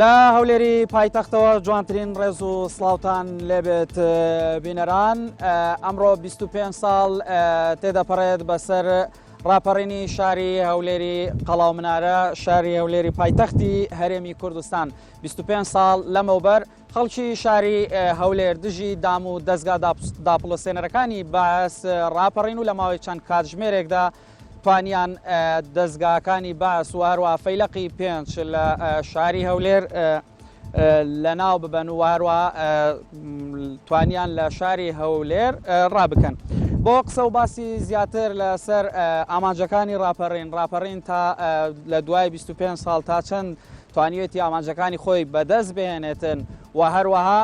لە هەولێری پایتەختەوە جوانترین ڕێز و سڵاوتان لێبێت بینەران ئەمڕۆ 25 ساڵ تێدەپەڕێت بەسەر ڕاپەڕینی شاری هەولێری قەڵاومنارە شاری هەولێری پایتەختی هەرێمی کوردستان 25 ساڵ لەمەوبەر خەڵکی شاری هەولێر دژی دام و دەزگا داپڵۆسێنەرەکانی بەعس ڕاپەڕین و لە ماوەی چەند کاتژمێرێکدا توانیان دەزگاکانی بەعس و هەروەها فەیلەقی پێنج لە شاری هەولێر لەناو ببەن و هەروەها توانیان لە شاری هەولێر ڕابکەن. بۆ قسە و باسی زیاتر لەسەر ئامانجەکانی ڕاپەڕین ڕاپەڕین تا لە دوای 25 ساڵ تا چەند توانیوێتی ئامانجەکانی خۆی بەدەست بهێنێتن و هەروەها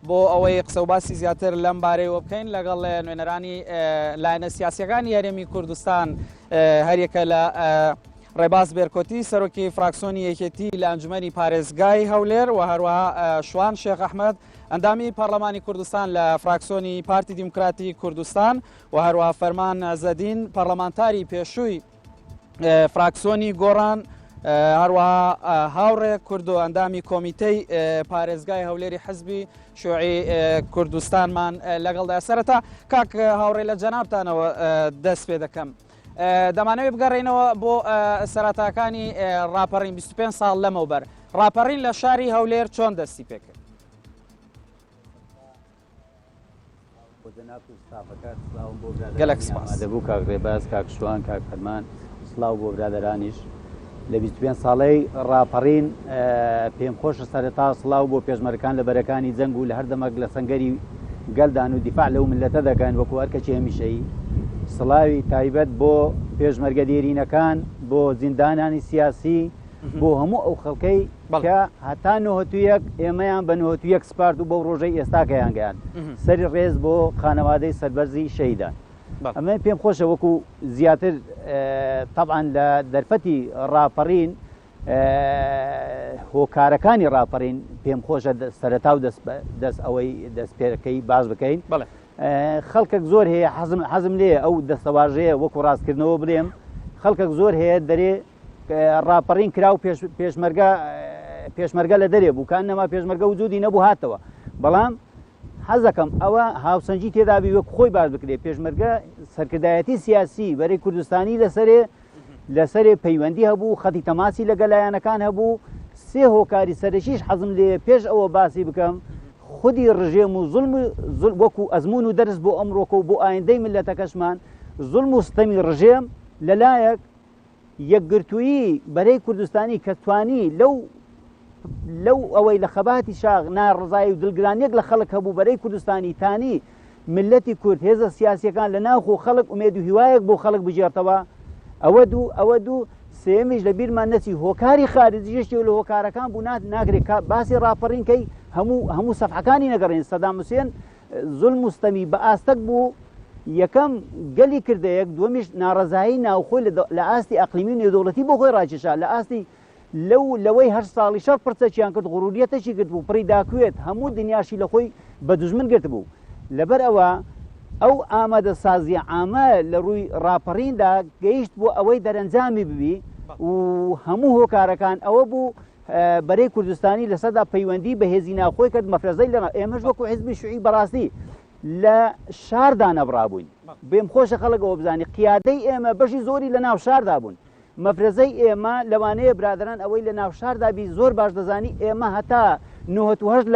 بۆ ئەوەی قسە و باسی زیاتر لەم بارەیەوە بکەین لەگەڵ نوێنەرانی لایەنە سیاسیەکانی هەرێمی کوردستان هەریەکە لە ڕێباز بێرکۆتی سەرۆکی فراکسۆنی یەکێتی لە ئەنجومەنی پارێزگای هەولێر و هەروەها شوان شێخ ئەحمەد ئەندامی پەرلەمانی کوردستان لە فراکسۆنی پارتی دیموکراتی کوردستان و هەروەها فەرمان عزەدین پەرلەمانتاری پێشووی فراکسۆنی گۆڕان هەروەها هاوڕێ کوردۆ ئەندامی کۆمیتەی پارێزگای هەولێری حزبی شوعی کوردستانمان لەگەڵدا سەرەتا کاک هاوڕێ لە جەنابتانەوە دەست پێ دەکەم. دەمانەوێت بگەڕێینەوە بۆ سەرەتاکانی ڕاپەڕین 25 ساڵ لەمەوبەر ڕاپەڕین لە شاری هەولێر چۆن دەستی پێکرد؟ بۆ جەنابت و ستافەکەت، سڵاوم بۆ برادەرانی گەلەک سپاس. ئامادەبوو کاک ڕێباز، کاک شوان، کاک فەرمان، سڵاو بۆ برادەرانیش. لە 25 ساڵەی ڕاپەڕین پێم خۆشە سەرەتا سڵاو بۆ پێشمەرگەکان لە بەرەکانی جەنگ و لە هەر دەمەک لە سەنگەری گەلدان و دیفاع لەو مللەتە دەکەن وەکو ئەرکەکی هەمیشەیی. سڵاوی تایبەت بۆ پێشمەرگە دێرینەکان، بۆ زیندانانی سیاسی، بۆ هەموو ئەو خەڵکەی کە هەتا 91 ئێمەیان بە 91 سپارد و بەو ڕۆژەی ئێستاکەیان گەیاند. سەری ڕێز بۆ خانەوادەی سەربەرزی شەهیدان. ئەمە پێم خۆشە وەکو زیاتر تەبعەن لە دەرفەتی ڕاپەڕین هۆکارەکانی ڕاپەڕین پێم خۆشە سەرەتا و دەست ئەوەی دەست پێەکەی باز بکەین. خەڵکەک زۆر هەیە حەزم حەزم لێ ئەو دەستەواژەیە وەکو ڕاستکردنەوە بڵێم خەڵکەک زۆر هەیە دەرێ ڕاپەڕین کرا و پێشمەرگە پێشمەرگە لە دەرێ بوو کان نەما پێشمەرگە وجودی نەبوو هاتەوە بەڵام حەزەکەم ئەوە هاوسەنگی تێدابی وەک خۆی باس بکرێ پێشمەرگە سەرکردایەتی سیاسی بەرەی کوردستانی لەسەرێ لەسەرێ پەیوەندی هەبوو خەتی تەماسی لەگە لایەنەکان هەبوو سێ هۆکاری سەرەکیش حەزم لێ پێش ئەوە باسی بکەم خودی ڕژێم و زوڵم وەکو ئەزمون و دەرس بۆ ئەمڕۆکە و بۆ ئایندەی ملەتەکەشمان زوڵم و ستەمی ڕژێم لەلایەک یەکگرتوویی بەرەی کوردستانی کە توانی لەو لەو ئەوەی لە خەباتی شاخ ناڕزایی و دڵگرانیەک لە خەڵک هەبوو بەرەی کوردستانی تانی ملەتی کورد هێزە سیاسیەکان لە ناوخۆ خەڵک ئومێد و هیوایەک بۆ خەڵک بگێڕتەوە ئەوە دوو ئەوە دوو سێمیش لە بیرمان نەچی هۆکاری خارجی یەکێک لە هۆکارەکان بوو ناکرێت باسی ڕاپەڕین کەی هەموو هەموو سەفحەکانی نەگەڕێن سەدام حوسێن زوڵم و ستەمی بە ئاستەک بوو، یەکەم گەلی کردە یەک، دووەمیش ناڕەزایی ناوخۆی لە ئاستی ئەقلیمی و نێودەوڵەتی بۆ خۆی ڕاکێشا، لە ئاستی لەو لەوەی هەشت ساڵی شەڕ پرچەکیان کرد غروریەتەکی گرتبوو، پڕی داکوێت، هەموو دنیاشی لە خۆی بە دوژمن گرتبوو. لەبەر ئەوە ئەو ئامادەسازیە عامە لە ڕووی ڕاپەڕیندا گەیشت بۆ ئەوەی دەرەنجامی ببی و هەموو هۆکارەکان ئەوە بوو بەرەی کوردستانی لەسەردا پەیوەندی بە هێزی ناوخۆی کرد مەفرەزەی لە ئێمەش وەکو حزبی شوعی بەڕاستی لە شاردا نەبرابووین بێم خۆشە خەڵک ئەوە بزانی قیادەی ئێمە بەشی زۆری لە ناو شاردا بوون مەفرەزەی ئێمە لەوانەیە برادران ئەوەی لە ناو شاردا بی زۆر باش دەزانی ئێمە هەتا 98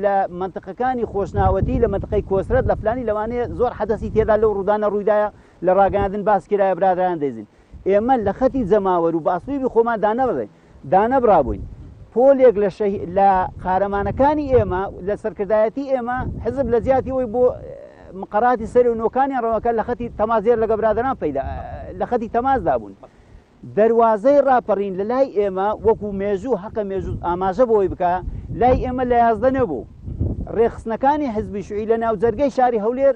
لە منطقەکانی خۆشناوەتی لە منطقەی کۆسرەت لە فلانی لەوانەیە زۆر حەدەسی تێدا لەو ڕوودانە ڕوویدایە لە ڕاگەیاندن باس کرایە برادران دەیزین ئێمە لە خەتی جەماوەر و بە ئەسلوبی خۆمان دانەبڕین دانەبڕابووین. پۆلێک لە شەهی لە قارەمانەکانی ئێمە لە سەرکردایەتی ئێمە حزب لە جیاتی ئەوەی بۆ مقەراتی سەر و نۆکانیان ڕەوەکە لە خەتی تەمازێر لەگە برادەران پەیدا لە خەتی تەماسدا بوون. دەروازەی ڕاپەڕین لە لای ئێمە وەکو مێژوو هەقە مێژوو ئاماژە بۆی بکا لای ئێمە لە 11 نەبوو. ڕێکخستنەکانی حزبی شوعی لە ناوجەرگەی شاری هەولێر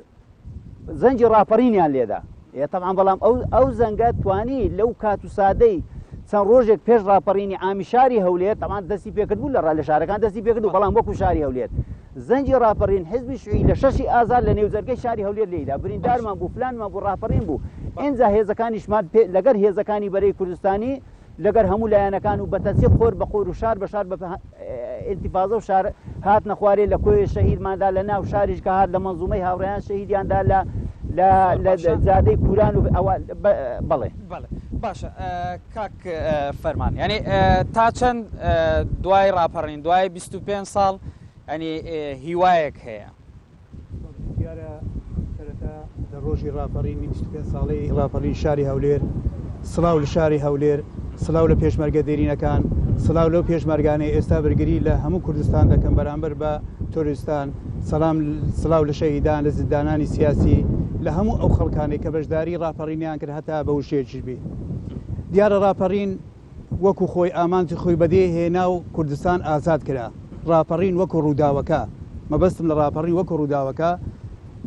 زەنگی ڕاپەڕینیان لێدا ئێ تەبعەن بەڵام ئەو ئەو زەنگە توانی لەو کات و سادەی چەند ڕۆژێک پێش ڕاپەڕینی عامی شاری هەولێر تەبعەن دەستی پێکرد بوو لە ڕا لە شارەکان دەستی پێکرد و بەڵام وەکو شاری هەولێر زەنگی ڕاپەڕین حزبی شوعی لە شەشی ئازار لە نێو جەرگەی شاری هەولێر لێیدا بریندارمان بوو فلانمان بوو ڕاپەڕین بوو ئینجا هێزەکانیشمان لەگەر هێزەکانی بەرەی کوردستانی لەگەر هەموو لایەنەکان و بە تەنسیق قۆر بە قۆر و شار بە شار بە ئینتیفازە و شار هاتنە خوارێ لە کۆیە شەهیدماندا لە ناو شاریش کە هات لە مەنزومەی هاوڕێیان شەهیدیاندا لە لە لە جادەی کوران و ئەوە بەڵێ. بەڵێ باشە کاک فەرمان یانی تا چەند دوای ڕاپەڕین دوای 25 ساڵ ینی هیوایەک هەیە؟ دیارە سەرەتا لە ڕۆژی ڕاپەڕینی 25 ساڵەی ڕاپەڕینی شاری هەولێر سڵاو لە شاری هەولێر سڵاو لە پێشمەرگە دێرینەکان سڵاو لەو پێشمەرگانەی ئێستا بەرگری لە هەموو کوردستان دەکەن بەرامبەر بە تۆریستان سەلام سڵاو لە شەهیدان لە زیندانانی سیاسی لە هەموو ئەو خەڵکانەی کە بەشداری ڕاپەڕینیان کرد هەتا بە وشەیەکیش بی دیارە ڕاپەڕین وەکو خۆی ئامانجی خۆی بەدێ هێنا و کوردستان ئازاد کرا. ڕاپەڕین وەکو ڕووداوەکە، مەبەستم لە ڕاپەڕین وەکو ڕووداوەکە،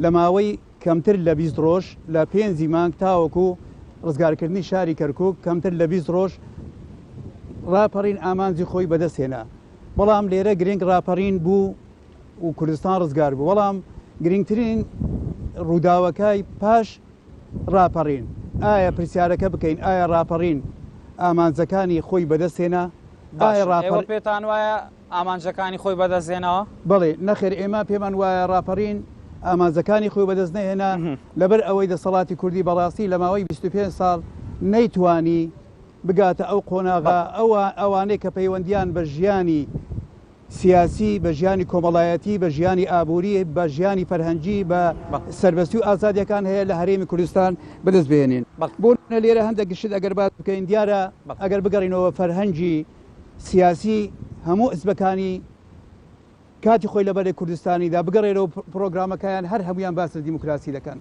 لە ماوەی کەمتر لە 20 ڕۆژ، لە پێنجی مانگ تاوەکو ڕزگارکردنی شاری کەرکوک، کەمتر لە 20 ڕۆژ ڕاپەڕین ئامانجی خۆی بەدەست هێنا. بەڵام لێرە گرنگ ڕاپەڕین بوو و کوردستان ڕزگار بوو. بەڵام گرنگترین ڕووداوەکای پاش ڕاپەڕین، ئایا پرسیارەکە بکەین ئایا ڕاپەڕین ئامانجەکانی خۆی بەدەست هێنا؟ ئایا باشە ڕاپەڕ. ئێوە پێتان وایە ئامانجەکانی خۆی بەدەست هێناوە؟ بەڵێ، نەخێر ئێمە پێمان وایە ڕاپەڕین ئامانجەکانی خۆی بەدەست نەهێنا، لەبەر ئەوەی دەسەڵاتی کوردی بەڕاستی لە ماوەی 25 ساڵ نەیتوانی بگاتە ئەو قۆناغە، ئەوانەی کە پەیوەندیان بە ژیانی سیاسی، بە ژیانی کۆمەڵایەتی، بە ژیانی ئابووری، بە ژیانی فەرهەنگی، بە سەربەستی و ئازادییەکان هەیە لە هەرێمی کوردستان بەدەست بهێنین. بۆ نموونە لێرە هەندێک شت ئەگەر باس بکەین، دیارە ئەگەر بگەڕینەوە فەرهەنگی سیاسی هەموو حزبەکانی کاتی خۆی لە بەرەی کوردستانیدا بگەڕێنەوە پڕۆگرامەکەیان هەر هەموویان باس لە دیموکراسی دەکەن.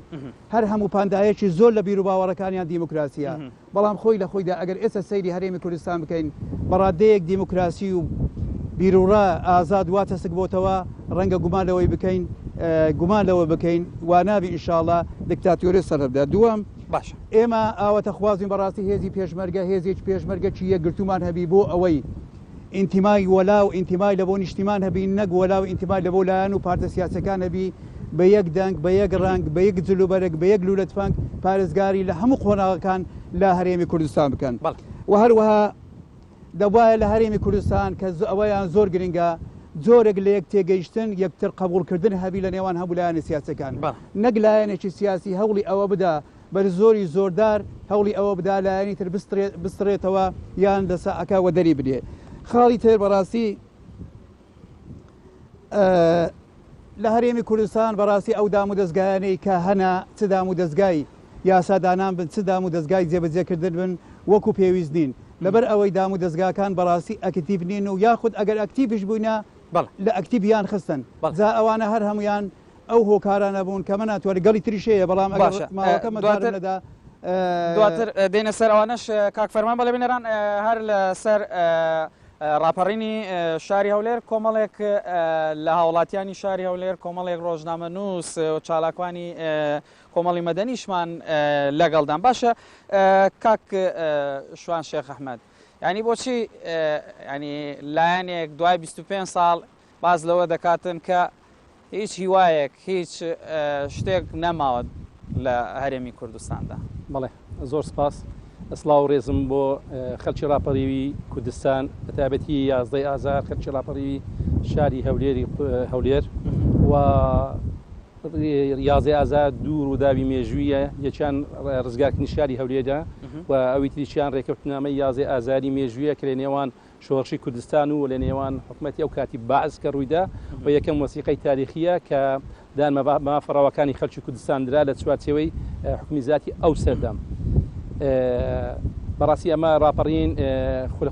هەر هەموو پاندایەکی زۆر لە بیروباوەڕەکانیان دیموکراسییە. بەڵام خۆی لە خۆیدا ئەگەر ئێستا سەیری هەرێمی کوردستان بکەین بە ڕادەیەک دیموکراسی و بیروڕا ئازاد وا تەسک بۆتەوە ڕەنگە گومان لەوەی بکەین گومان لەوە بکەین وا نابی ئینشاڵا دکتاتۆری سەرهەڵبدا دووەم باشە. ئێمە ئاواتەخوازین بەڕاستی هێزی پێشمەرگە هێزێکی پێشمەرگەکی یەکگرتوومان هەبی بۆ ئەوەی ئینتیمای وەلا و ئینتیمای لە بۆ نیشتیمان هەبی نەک وەلا و ئینتیمای لە بۆ لایەن و پارتە سیاسیەکان هەبی بە یەک دەنگ بە یەک ڕەنگ بە یەک جل و بەرگ بە یەک لولە تفەنگ پارێزگاری لە هەموو قۆناغەکان لە هەرێمی کوردستان بکەن و هەروەها دەبوایە لە هەرێمی کوردستان کە ئەوەیان زۆر گرنگە جۆرێک لە یەک تێگەیشتن یەکتر قبوڵکردن هەبی لە نێوان هەموو لایەنە سیاسیەکان نەک لایەنێکی سیاسی هەوڵی ئەوە بدا بەر زۆری زۆردار هەوڵی ئەوە بدا لایەنی تر بسڕێتەوە یان لە ساعەکە وەدەری بنێ. خاڵی تر بەڕاستی لە هەرێمی کوردستان بەڕاستی ئەو دام و دەزگایانەی کە هەنە چ دام و دەزگای یاسادانان بن چ دام و دەزگای جێبەجێکردن بن وەکو پێویست نین لەبەر ئەوەی دام و دەزگاکان بەڕاستی ئەکتیڤ نین و یاخود ئەگەر ئەکتیڤیش بووینە لە ئەکتیڤیان خستن جا ئەوانە هەر هەمویان ئەو هۆکارانە بوون کە مەناتوانی گەڵی تریش هەیە بەڵام ئەگەر باشە ماوەکە مەجالم دواتر نەدا دواتر دێنە سەر ئەوانەش کاک فەرمان بەڵێ بینەران هەر لەسەر ڕاپەڕینی شاری هەولێر کۆمەڵێک لە هاوڵاتیانی شاری هەولێر کۆمەڵێک ڕۆژنامەنووس و چالاکوانی کۆمەڵی مەدەنیشمان لەگەڵدان باشە کاک شوان شێخ ئەحمەد ینی بۆچی ینی لایەنێک دوای 25 ساڵ باس لەوە دەکاتن کە هیچ هیوایەک، هیچ شتێک نەماوە لە هەرێمی کوردستاندا. بەڵێ زۆر سپاس. سڵاو و ڕێزم بۆ خەلکی ڕاپەڕیوی کوردستان بە تایبەتی یازدەی ئازار خەلکی ڕاپەڕیوی شاری هەولێری هەولێر و یازدەی ئازار دوو ڕووداوی مێژوویە یەکیان ڕزگارکردنی شاری هەولێرە و ئەوی تریشیان ڕێکەوتنامەی یازدەی ئازاری مێژوویە کە لە نێوان شۆڕشی کوردستان و لە نێوان حکومەتی ئەو کاتی بەعس کە ڕوویدا و یەکەم وەسیقەی تاریخییە کە دان بە مافە ڕەواکانی خەلکی کوردستان درا لە چوارچێوەی حوکمی زاتی ئەو سەردەم. بەڕاستی ئەمە ڕاپەڕین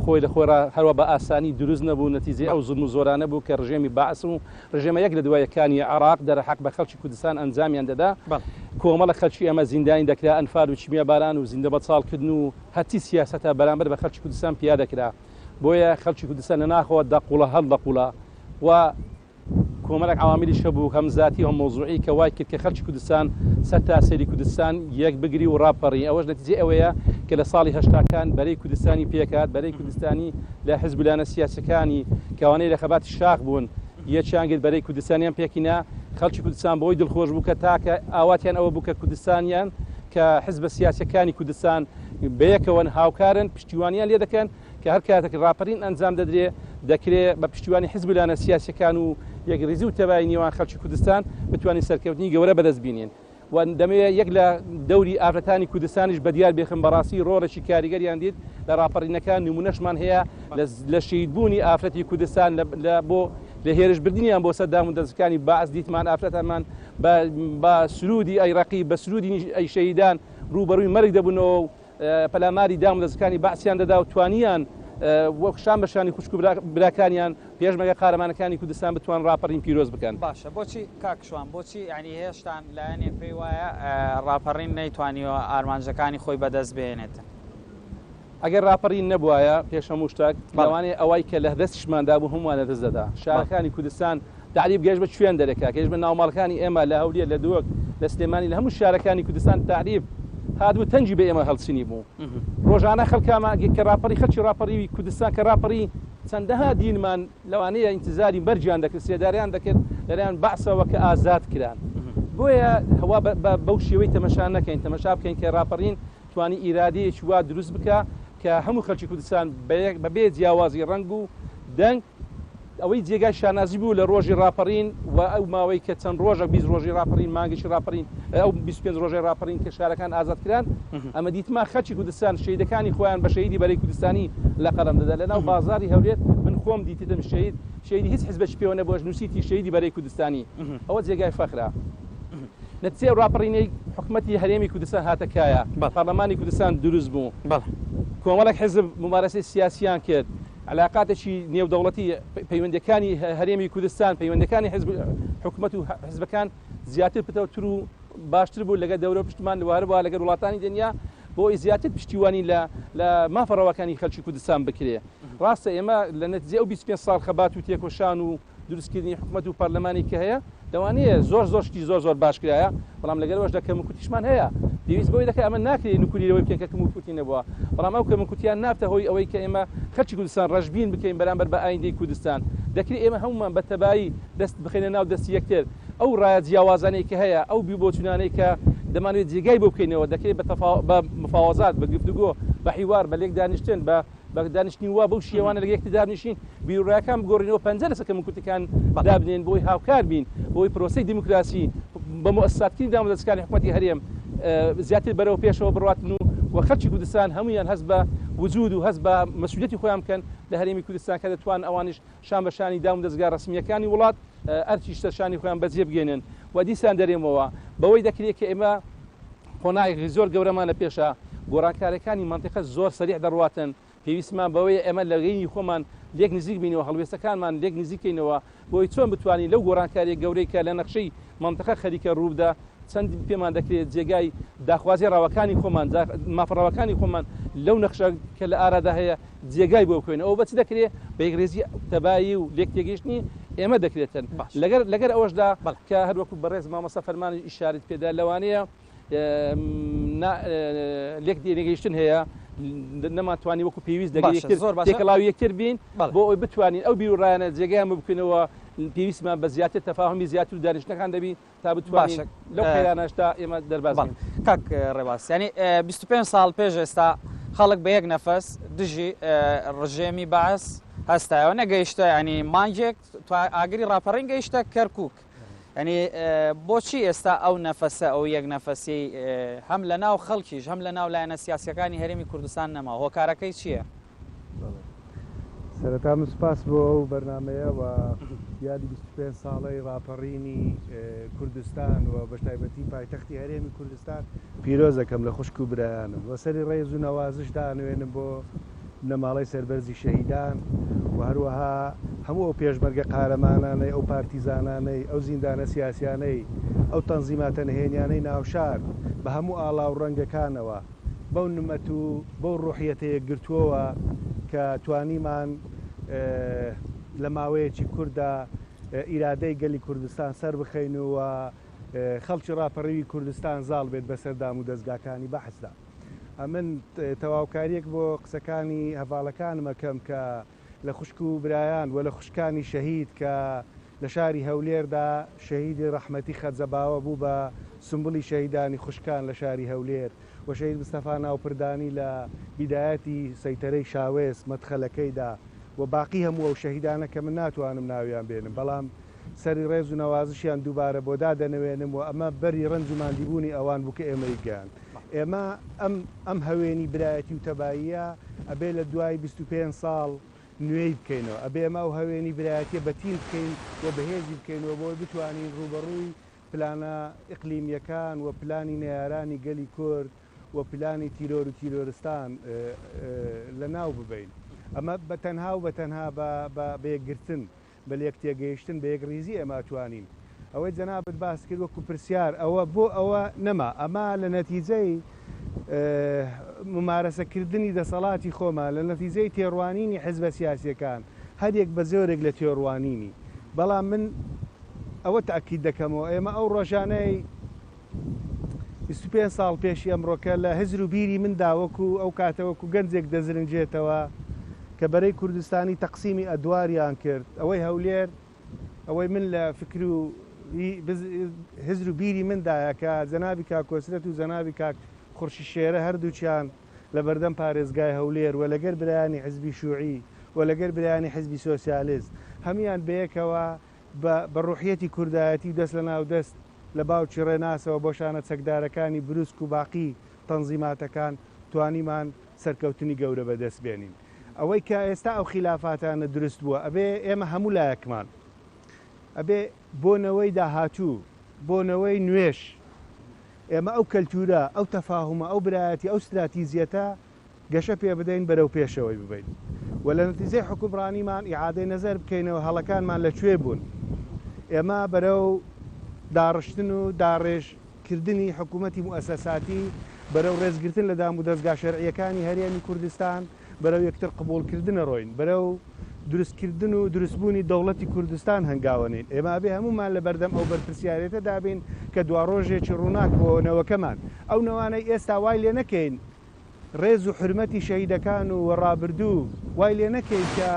خۆی لە خۆی هەروە بە ئاسانی دروست نەبوو نەتیجەی ئەو زوڵم و زۆرانە بوو کە ڕژێمی بەعس و ڕژێمە یەک لە دوای یەکانی عێراق دەرحەق بە خەڵکی کوردستان ئەنجامیان دەدا. کۆمەڵە خەلکی ئێمە زیندانی دەکرا ئەنفال و کیمیاباران و زیندەبەچاڵکردن و هەرچی سیاسەتە بەرامبەر بە خەلکی کوردستان پیادە کرا بۆیە خەلکی کوردستان لە ناخەوە دەقوڵە هەڵدەقوڵا و کۆمەلێک عەواملیش هەبوو هەم زاتی و هەم مەوزوعی کە وای کرد کە خەلکی کوردستان سەرتاسەری کوردستان یەک بگری و ڕاپەڕی ئەوەش نەتیجەی ئەوەیە کە لە ساڵی هەشتاکان بەرەی کوردستانی پێکهات بەرەی کوردستانی لە حزب و لایەنە سیاسیەکانی کەوانەی لە خەباتی شاخ بوون یەکیان گرت بەرەی کوردستانیان پێکهینا خەلکی کوردستان بەوەی دڵخۆش بوو کە تاکە ئاواتیان ئەوە بوو کە کوردستانیان. کە حزبە سیاسیەکانی کوردستان بەیەکەوەن هاوکارن پشتیوانیان لێ دەکەن کە هەر کاتێک ڕاپەرین ئەنجام دەدرێ دەکرێ بە پشتیوانی حزب و لایەنە سیاسیەکان و یەکڕیزی و تەبایی نێوان خەڵکی کوردستان بتوانین سەرکەوتنی گەورە بەدەست بینین و دەمەوێ یەک لە دەوری ئافرەتانی کوردستانیش بەدیار بێخم بەڕاستی ڕۆڵێکی کاریگەریان دیت لە ڕاپەڕینەکان نمونەشمان هەیە لە شەهیدبوونی ئافرەتی کوردستان لە بۆ لە هێرشبردنیان بۆ سەر دام و دەزگەکانی بەعس دیتمان ئافرەتانمان بە سرودی ئەی ڕەقیب بە سرودی ئەی شەهیدان ڕووبەڕووی مەرگ دەبوونەوە و پەلاماری دام و دەزگەکانی بەعسیان دەدا و توانیان وەک شان بە شانی خوشک و براکانیان پێشمەرگە قارەمانەکانی کوردستان بتوان ڕاپەڕین پیرۆز بکەن. باشە بۆچی کاک شوان بۆچی یانی هێشتان لایەنێک پێی وایە ڕاپەڕین نەیتوانیوە ئارمانجەکانی خۆی بەدەست بهێنێتن؟ ئەگەر ڕاپەڕین نەبوایە پێش هەموو شتەک لەوانەیە ئەوای کە لە دەستیشمان دابوو هەموومان لە دەست دەدا. شارەکانی کوردستان تەعریب گەیشت بە کوێن دەرێکا، گەیشت بە ناوماڵەکانی ئێمە لە هەولێر، لە دهۆک، لە سلێمانی، لە هەموو شارەکانی کوردستان تەعریب هاتبوو تەنگی بە ئێمە هەڵچنی بوو. ڕۆژانە خەڵکامان کە ڕاپەڕی خەڵکی ڕاپەڕیوی کوردستان کە ڕاپەڕی چەندەها دیلمان لەوانەیە ئینتیزاری مەرگیان دەکرد، سێدارەیان دەکرد لەلایەن بەعسەوە کە ئازاد کران. بۆیە وا بەو شێوەی تەمەشا نەکەین، تەمەشا بکەین کە ڕاپەڕین توانی ئیرادەیەکی وا دروست بکا کە هەموو خەلکی کوردستان بە بێ جیاوازی ڕەنگ و دەنگ ئەوەی جێگای شانازی بوو لە ڕۆژی ڕاپەڕین و ئەو ماوەی کە چەند ڕۆژە 20 ڕۆژی ڕاپەڕین مانگێکی ڕاپەڕین ئەو 25 ڕۆژەی ڕاپەڕین کە شارەکان ئازاد کران ئەمە دیتمان خەلکی کوردستان شەهیدەکانی خۆیان بە شەهیدی بەرەی کوردستانی لە قەڵەم دەدا لە ناو بازاری هەولێر من خۆم دیتتم شەهید شەهیدی هیچ حزبێکی پێوە نەبووە نووسیتی شەهیدی بەرەی کوردستانی ئەوە جێگای فەخرە. نەتیجەی ئەو ڕاپەڕینەی حکومەتی هەرێمی کوردستان هاتە کایە، پەرلەمانی کوردستان دروست بوو، کۆمەڵێک حزب مومارەسەی سیاسیان کرد، عەلاقاتێکی نێودەوڵەتی، پەیوەندیەکانی هەرێمی کوردستان، پەیوەندیەکانی حزب حکومەت و حزبەکان زیاتر پتەوتر و باشتر بوو لەگەڵ دەورە پشتمان و هەروەها لەگەڵ وڵاتانی دنیا بۆ ئەوەی زیاتر پشتیوانی لە لە مافە ڕەواکانی خەلکی کوردستان بکرێ. ڕاستە ئێمە لە نەتیجەی ئەو 25 ساڵ خەبات و تێکۆشان و دروستکردنی حکومەت و پەرلەمانی کە هەیە لەوانەیە زۆر زۆر شتی زۆر زۆر باش کرایە بەڵام لەگەل ئەوەشدا کەموکورتیشمان هەیە پێویست بەوەی دەکات ئەمە ناکرێت نکولی لەوەی بکەین کە کەموکورتی نەبووە بەڵام ئەو کەموکورتیان نابتە هۆی ئەوەی کە ئێمە خەلکی کوردستان ڕەشبین بکەین بەرامبەر بە ئایندەی کوردستان دەکرێت ئێمە هەموومان بە تەبایی دەست بخەینە ناو دەستی یەکتر ئەو ڕایە جیاوازانەی کە هەیە ئەو بیربۆچوونانەی کە دەمانەوێت جێگای بۆ بکەینەوە دەکرێت بە مفاوەزات بە گفتوگۆ بە حیوار بە لێکدانیشتن بە بە دانیشتنی وا بەو شێوانە لەگەڵ یەکتر دابنیشین، بیروڕاکان بگۆڕینەوە، پەنجە لەسەر کەموکورتیەکان دابنێین بۆ ئەوەی هاوکار بین بۆ ئەوەی پرۆسەی دیموکراسی بە موئەسساتکردنی دامودەزگاکانی حکومەتی هەرێم زیاتر بەرەو پێشەوە بڕواتن و و خەلکی کوردستان هەموویان هەست بە وجود و هەست بە مەسئولیەتی خۆیان بکەن لە هەرێمی کوردستان کە دەتوانن ئەوانیش شان بە شانی دامودەزگا ڕەسمییەکانی وڵات ئەرکی سەرشانی خۆیان بەجێ بگەینن و دیسان دەرێمەوە بەوەی دەکرێت کە ئێمە قۆناغێکی زۆر گەورەمان لە پێشە، گۆڕانکارییەکانی مەنتیقە زۆر سەریع دەڕواتن، پێویستمان بەوەیە ئێمە لە غەینی خۆمان لێک نزیک بینەوە، هەڵوێستەکانمان لێک نزیک کەینەوە، بۆ ئەوەی چۆن بتوانین لەو گۆڕانکارییە گەورەی کە لە نەخشەی مەنتیقە خەریکە ڕووبدا، چەند پێمان دەکرێت جێگای داخوازییە ڕەواکانی خۆمان، مافە ڕەواکانی خۆمان لەو نەخشە کە لە ئارادا هەیە جێگای بۆ بکەینەوە. ئەوە بە چ دەکرێ؟ بە یەکڕیزی تەبایی و لێک تێگەیشتنی ئێمە دەکرێتن. لەگەر لەگەر ئەوەشدا کە هەر وەکوو بەڕێز مامۆستا فەرمانیش ئیشارەت پێ دا لەوانەیە لێک تێنەگەیشتن هەیە نەمانتوانی وەکو پێویست لەگەڵ یەکتر تێکەڵاوی یەکتر بین بۆ ئەوەی بتوانین ئەو بیروڕایانە جێگایان بۆ بکەینەوە پێویستمان بە زیاتر تەفاهمی زیاتر و دانیشتنەکان دەبی تا بتوانین لەو قەیرانەشدا ئێمە دەرباز بین. کاک ڕێباز یانی 25 ساڵ پێش ئێستا خەڵک بە یەک نەفەس دژی ڕژێمی بەعس هەستایەوە نەگەیشتە ینی مانگێک ئاگری ڕاپەڕین گەیشتە کەرکک یعنی بۆچی ئێستا ئەو نەفەسە ئەو یەک نەفەسی هەم لە ناو خەڵکیش هەم لە ناو لایەنە سیاسەکانی هەرێمی کوردستان نەما هۆکارەکەی چییە؟ سەرەتا من سوپاس بۆ ئەو بەرنامەیە و یادی 25 ساڵەی ڕاپەڕینی کوردستان و بەتایبەتی پایتەختی هەرێمی کوردستان پیرۆز دەکەم لە خوشک و برایانم و سەری ڕێز و نەوازش دانوێنم بۆ بنەماڵەی سەربەرزی شەهیدان و هەروەها هەموو ئەو پێشمەرگە قارەمانانەی، ئەو پارتیزانانەی، ئەو زیندانە سیاسیانەی، ئەو تەنزیماتە نهێنیانەی ناوشار بە هەموو ئاڵا و ڕەنگەکانەوە، بەو نمەت و بەو ڕوحیەتە یەکگرتووەوە کە توانیمان لە ماوەیەکی کورتدا ئیرادەی گەلی کوردستان سەربخەین و خەڵکی ڕاپەڕیوی کوردستان زاڵ بێت بەسەر دامودەزگاکانی بەعسدا. ئەمن تەواوکاریەک بۆ قسەکانی هەڤاڵەکانم ئەکەم کە لە خوشک و برایان و لە خوشکانی شەهید کە لە شاری هەولێردا شەهیدی ڕەحمەتی خەجە باوە بوو بە سمبلی شەهیدانی خوشکان لە شاری هەولێر و شەهید مستەفا ناوپردانی لە بیدایەتی سەیتەرەی شاوێس مەدخەلەکەیدا و باقی هەموو ئەو شەهیدانە کە من ناتوانم ناویان بێنم بەڵام سەری ڕێز و نەوازشیان دووبارە بۆ دادەنەوێنم و ئەمە بەری ڕەنج و ماندیبوونی ئەوان بوو کە ئێمەی گەیاند ئێمە ئەم ئەم هەوێنی برایەتی و تەباییە ئەبێ لە دوای 25 ساڵ نوێی بکەینەوە ئەبێ ئێمە ئەو هەوێنی برایەتیە بەتین بکەین و بەهێزی بکەینەوە بۆی بتوانین ڕووبەڕووی پلانە ئیقلیمیەکان و پلانی نەیارانی گەلی کورد و پلانی تیرۆر و تیرۆرستان لە ناو ببەین. ئەمە بە تەنها و بە تەنها بە بە یەکگرتن، بە لێک تێگەیشتن، بە یەکڕیزی ئێمە ئەتوانین. ئەوەی جەنابت باست کرد وەکوو پرسیار ئەوە بۆ ئەوە نەما. ئەمە لە نەتیجەی مومارەسە کردنی دەسەڵاتی خۆمان، لە نەتیجەی تێڕوانینی حیزبە سیاسیەکان، هەر یەک بە جۆرێک لە تێڕوانینی. بەڵام من ئەوە تەئکید دەکەمەوە ئێمە ئەو ڕۆژانەی 25 ساڵ پێشی ئەمڕۆکە لە هزر و بیری مندا وەکو ئەو کاتە وەکو گەنجێک دەزرنجێتەوە کە بەرەی کوردستانی تەقسیمی ئەدواریان کرد ئەوەی هەولێر ئەوەی من لە فکر و هزر و بیری مندایە کە جەنابی کاک کۆسرەت و جەنابی کاک خورشید شێرە هەردووکیان لە بەردەم پارێزگای هەولێر و لەگەر برایانی حزبی شوعی و لەگەر برایانی حزبی سۆسیالست هەموویان بەیەکەوە بە بە ڕوحیەتی کوردایەتی و دەست لە ناو دەست لە باوکی ڕێناسەوە بۆ شانە چەکدارەکانی بروسک و باقی تەنزیماتەکان توانیمان سەرکەوتنی گەورە بەدەست بێنین. ئەوەی کە ئێستا ئەو خیلافاتانە دروست بووە ئەبێ ئێمە هەموو لایەکمان ئەبێ بۆ نەوەی داهاتوو بۆ نەوەی نوێش ئێمە ئەو کەلتورە ئەو تەفاهومە ئەو برایەتی ئەو ستراتیجیەتە گەشە پێ بدەین بەرەو پێشەوەی ببەین و لە نەتیجەی حوکمڕانیمان ئیعادەی نەزەر بکەینەوە هەڵەکانمان لە کوێ بوون ئێمە بەرەو داڕشتن و داڕێژ کردنی حکوومەتی موئەسەساتی، بەرەو ڕێزگرتن لە دامودەزگا شەرعییەکانی هەرێمی کوردستان، بەرەو یەکتر قبووڵکردنە ڕۆین، بەرەو دروستکردن و دروستبوونی دەوڵەتی کوردستان هەنگاوەنێین. ئێمە ئەبێ هەموومان لە بەردەم ئەو بەرپرسیارێتەدا بین کە دواڕۆژێکی ڕووناک بۆ نەوەکەمان، ئەو نەوانەی ئێستا وای لێ نەکەین ڕێز و حورمەتی شەهیدەکان و ڕابردوو وای لێ نەکەین کە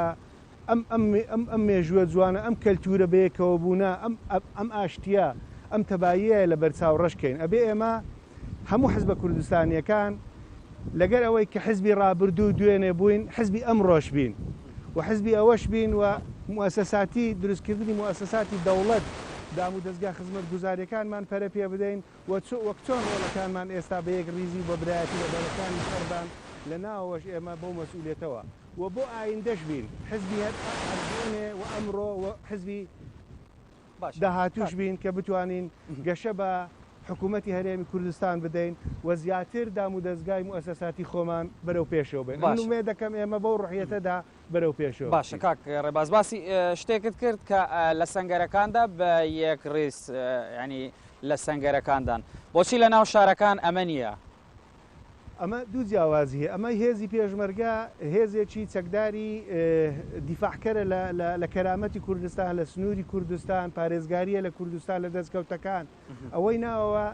ئەم ئەم ئەم ئەم مێژووە جوانە، ئەم کەلتوورە بەیەکەوەبوونە، ئەم ئەم ئاشتییە، ئەم تەباییە لە بەرچاو ڕەش کەین. ئەبێ ئێمە هەموو حزبە کوردستانییەکان لەگەر ئەوەی کە حزبی ڕابردوو و دوێنێ بووین، حزبی ئەمڕۆش بین و حزبی ئەوەش بین و موئەسەساتی دروستکردنی موئەسەساتی دەوڵەت، دامودەزگا خزمەتگوزارییەکانمان پەرە پێ بدەین و وەک چۆن ڕۆڵەکانمان ئێستا بە یەکڕیزی و بە برایەتی لە بەرەکانی شەڕدان، لە ناوەوەش ئێمە بەو مەسئولیەتەوە و بۆ ئایندەش بین حزبی هەر دوێنێ و ئەمڕۆ و حزبی داهاتووش بین کە بتوانین گەشە بە حکوومەتی هەرێمی کوردستان بدەین و زیاتر دامودەزگای موئەسەساتی خۆمان بەرەو پێشەوە بەین. من ئومێد دەکەم ئێمە بەو ڕوحیەتەدا بەرەو پێشەوە باشە کاک ڕێباز باسی شتێکت کرد کە لە سەنگەرەکاندا بە یەک ڕیز ینی لە سەنگەرەکاندان بۆچی لە ناو شارەکان ئەمە نییە؟ ئەمە دوو جیاوازی هەیە، ئەمە هێزی پێشمەرگە هێزێکی چەکداری دیفاعکەرە لە کەرامەتی کوردستان، لە سنووری کوردستان، پارێزگارییە لە کوردستان، لە دەستکەوتەکان. ئەوەی ناوەوە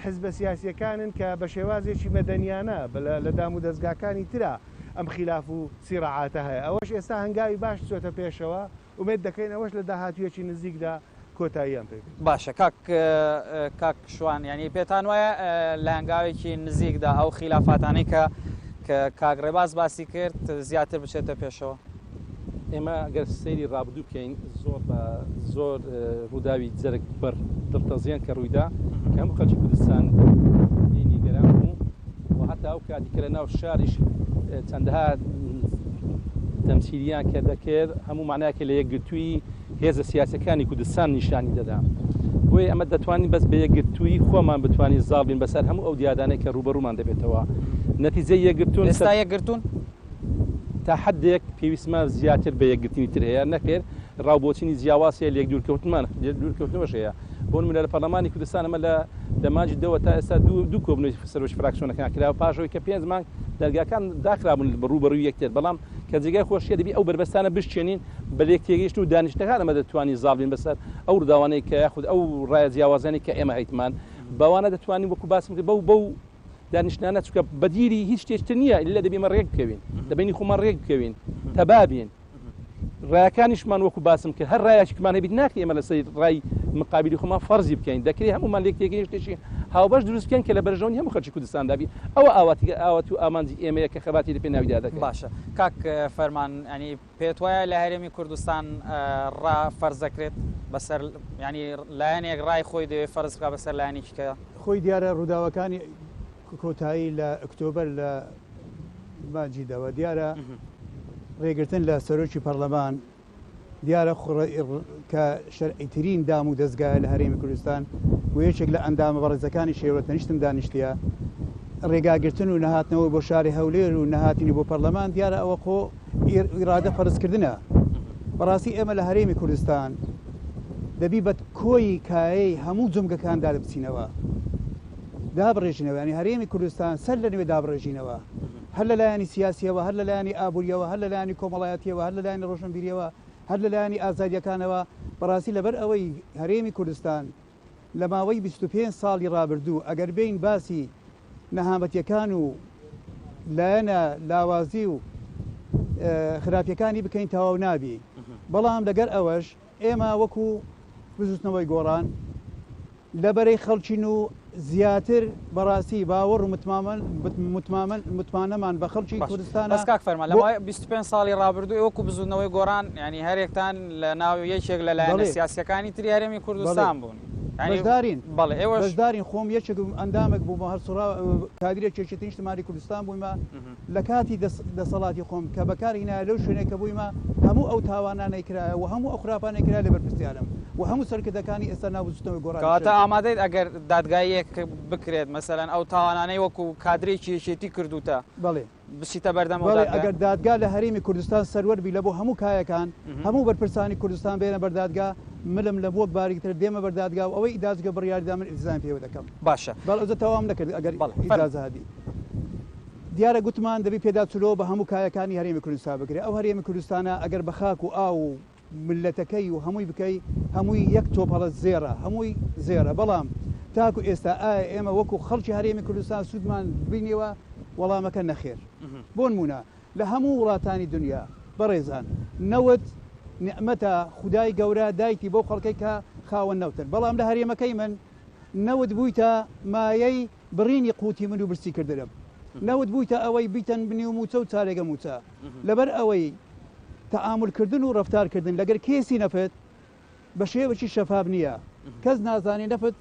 حزبە سیاسییەکانن کە بە شێوازێکی مەدەنیانە لە دامودەزگاکانی ترا ئەم خیلاف و سیڕاعاتە هەیە. ئەوەش ئێستا هەنگاوی باش چۆتە پێشەوە، ئومێد دەکەین ئەوەش لە داهاتوویەکی نزیکدا کۆتاییان پێ بێت. باشە کاک کاک شوان یانی پێتان وایە لە هەنگاوێکی نزیکدا ئەو خیلافاتانەی کە کە کاک ڕێباز باسی کرد زیاتر بچێتە پێشەوە؟ ئێمە گەر سەیری ڕابردوو بکەین زۆر بە زۆر ڕووداوی جەرگ بڕ دڵتەزێن کە ڕوویدا کە هەموو خەڵکی کوردستان لێی نیگەران بوو و هەتا ئەو کاتی کە لە ناو شاریش چەندەها تەمسیلیان کە دەکرد هەموو معناکە لە یەکگرتووی هێزە سیاسەکانی کوردستان نیشانی دەدا. بۆیە ئەمە دەتوانین بەس بە یەکگرتوویی خۆمان بتوانین زاڵ بین بەسەر هەموو ئەو دیاردانەی کە ڕووبەڕوومان دەبێتەوە. نەتیجەی یەکگرتوون ئێستا یەکگرتوون؟ تا حەدێک پێویستمان زیاتر بە یەکگرتنی تر هەیە، نەخێر ڕاو بۆچینی جیاواز هەیە، لێک دوورکەوتنمان دوورکەوتنەوەش هەیە. بۆ نموونە لە پەرلەمانی کوردستان ئەمە لە لە مانگی دەوە تا ئێستا دوو دوو کۆبوونەوەی سەرۆکی فراکسیۆنەکان کراوە پاش ئەوەی کە پێنج مانگ دەرگاکان داخرابوون ڕووبەڕووی یەکتر، بەڵام کە جێگای خۆشیە دەبی ئەو بەربەستانە بشکێنین بە لێکتێگەیشتن و دانیشتنەکان ئەمە دەتوانین زاڵ بین بەسەر ئەو ڕووداوانەی کە یاخود ئەو ڕایە جیاوازانەی کە ئێمە هەیتمان بەوانە دەتوانین وەکو باسم کرد بەو بەو دانیشتنانە چونکە بەدیلی هیچ شتێک تر نییە ئیلا دەبی ئێمە ڕێک بکەوین لە بەینی خۆمان ڕێک بکەوین تەبا بین ڕایەکانیشمان وەکو باسم کرد هەر ڕایەکمان هەبیت ناکرێ ئێمە لەسەر ڕای مقابلی خۆمان فەرزی بکەین. دەکرێ هەموومان لێک تێگەین شتێکی هاوبەش دروست بکەین کە لە بەرژەوەندی هەموو خەڵکی کوردستاندا بی. ئەوە ئاواتی ئاوات و ئامانجی ئێمەیە کە خەباتی لە پێناویدا دەکەین. باشە کاک فەرمان یانی پێت وایە لە هەرێمی کوردستان ڕا فەرز دەکرێت بەسەر یانی لایەنێک ڕای خۆی دەوێت فەرز بکات بەسەر لایەنێکی کە؟ خۆی دیارە ڕووداوەکانی کۆتایی لە ئۆکتۆبەر لە مانگی دەوە دیارە ڕێگرتن لە سەرۆکی پەرلەمان دیارە کە شەرعیترین دام و دەزگایە لە هەرێمی کوردستان و یەکێک لە ئەندامە بەڕێزەکانی شێوە تەنیشتم دانیشتیە ڕێگاگرتن و نەهاتنەوە بۆ شاری هەولێر و نەهاتنی بۆ پەرلەمان دیارە ئەوە خۆ ئیرادە فەرزکردنە بەڕاستی ئێمە لە هەرێمی کوردستان دەبی بە کۆی کایەی هەموو جومگەکاندا بچینەوە دابڕێژینەوە یانی هەرێمی کوردستان سەر لە نوێ دابڕێژینەوە هەر لە لایەنی سیاسیەوە هەر لە لایەنی ئابووریەوە هەر لە لایەنی کۆمەڵایەتیەوە هەر لە لایەنی ڕۆشنبیریەوە هەر لە لایەنی ئازادیەکانەوە بەڕاستی لەبەر ئەوەی هەرێمی کوردستان لە ماوەی 25 ساڵی ڕابردوو ئەگەر بێین باسی نەهامەتیەکان و لایەنە لاوازی و خراپیەکانی بکەین تەواو نابی بەڵام لەگەر ئەوەش ئێمە وەکو بزوتنەوەی گۆڕان لە بەرەی خەڵکین و زیاتر بەڕاستی باوەڕ و متمانەمان بە خەڵکی باش کوردستانە بەس کاک فەرمان لە بۆ ماوەی 25 ساڵی ڕابردوو ئێوە وەکو بزوتنەوەی گۆڕان یانی هەرێکتان لە ناو یەکێک لە لایەنە بەڵێ سیاسیەکانی تری هەرێمی بەڵێ کوردستان بوون یانی بەشدارین بەڵێ ئێوەش بەشدارین خۆم یەکێک ئەندامێک بووم و هەر سوڕا کادرێکی یەکێتی نیشتمانی کوردستان بوویمە لە کاتی دەسەڵاتی خۆم کە بەکار هینایە لەو شوێنەی کە بوویمە هەموو ئەو تاوانانەی کرایە و هەموو ئەو خراپانەی کرایە لێ بەرپرسیارم و هەموو سەرکردەکانی ئێستا ناو بزوتنەوەی کەواتە گۆڕانیشن. ئامادەیت ئەگەر دادگاییەک بکرێت مەسەلەن ئەو تاوانانەی وەکو کادرێکی یەکێتی کردووتە بەڵێ. بچیتە بەردەم ئەو بەڵێ دادگایە؟ ئەگەر دادگا لە هەرێمی کوردستان سەروەر بی لە بۆ هەموو کایەکان هەموو بەرپرسانی کوردستان بێنە بەر دادگا ملم لە بۆک باریکترە دێمە بەر دادگا و ئەوەی دادگە بڕیاری دا من ئیلتزامی پێوە دەکەم. باشە. بەڵێ ئەوجا تەواوم نەکرد ئەگەر بەڵێ فەرموو. ئیجازە هەبی. دیارە گوتمان دەبی پێداچوونەوە بە هەموو کایەکانی هەرێمی کوردستان بکرێ، ئەو هەرێمی کوردستانە ئەگەر بە خاک و ئاو و میللەتەکەی و هەمووی بکەی هەمووی یەک تۆپەڵە زێڕە، هەمووی زێڕە، بەڵام تاکو ئێستا ئایا ئێمە وەکو خەڵکی هەرێمی کوردستان سوودمان بینیوە؟ وەڵامەکە نەخێر. بۆنموونە لە هەموو وڵاتانی دنیا بەڕێزان نەوت نیعمەتە خودای گەورە دایتی بەو خەڵکەی کە خاوەن نەوتن، بەڵام لە هەرێمەکەی من نەوت بوویتە مایەی بڕینی قوتی من و برسی کردنم نەوت بوویتە ئەوەی بیتەن بنیو موچە و چارێگە موچە لەبەر ئەوەی تەعامول کردن و ڕەفتار کردن لەگەر کێسی نەفت بە شێوەکی شەفاف نییە کەس نازانێ نەفت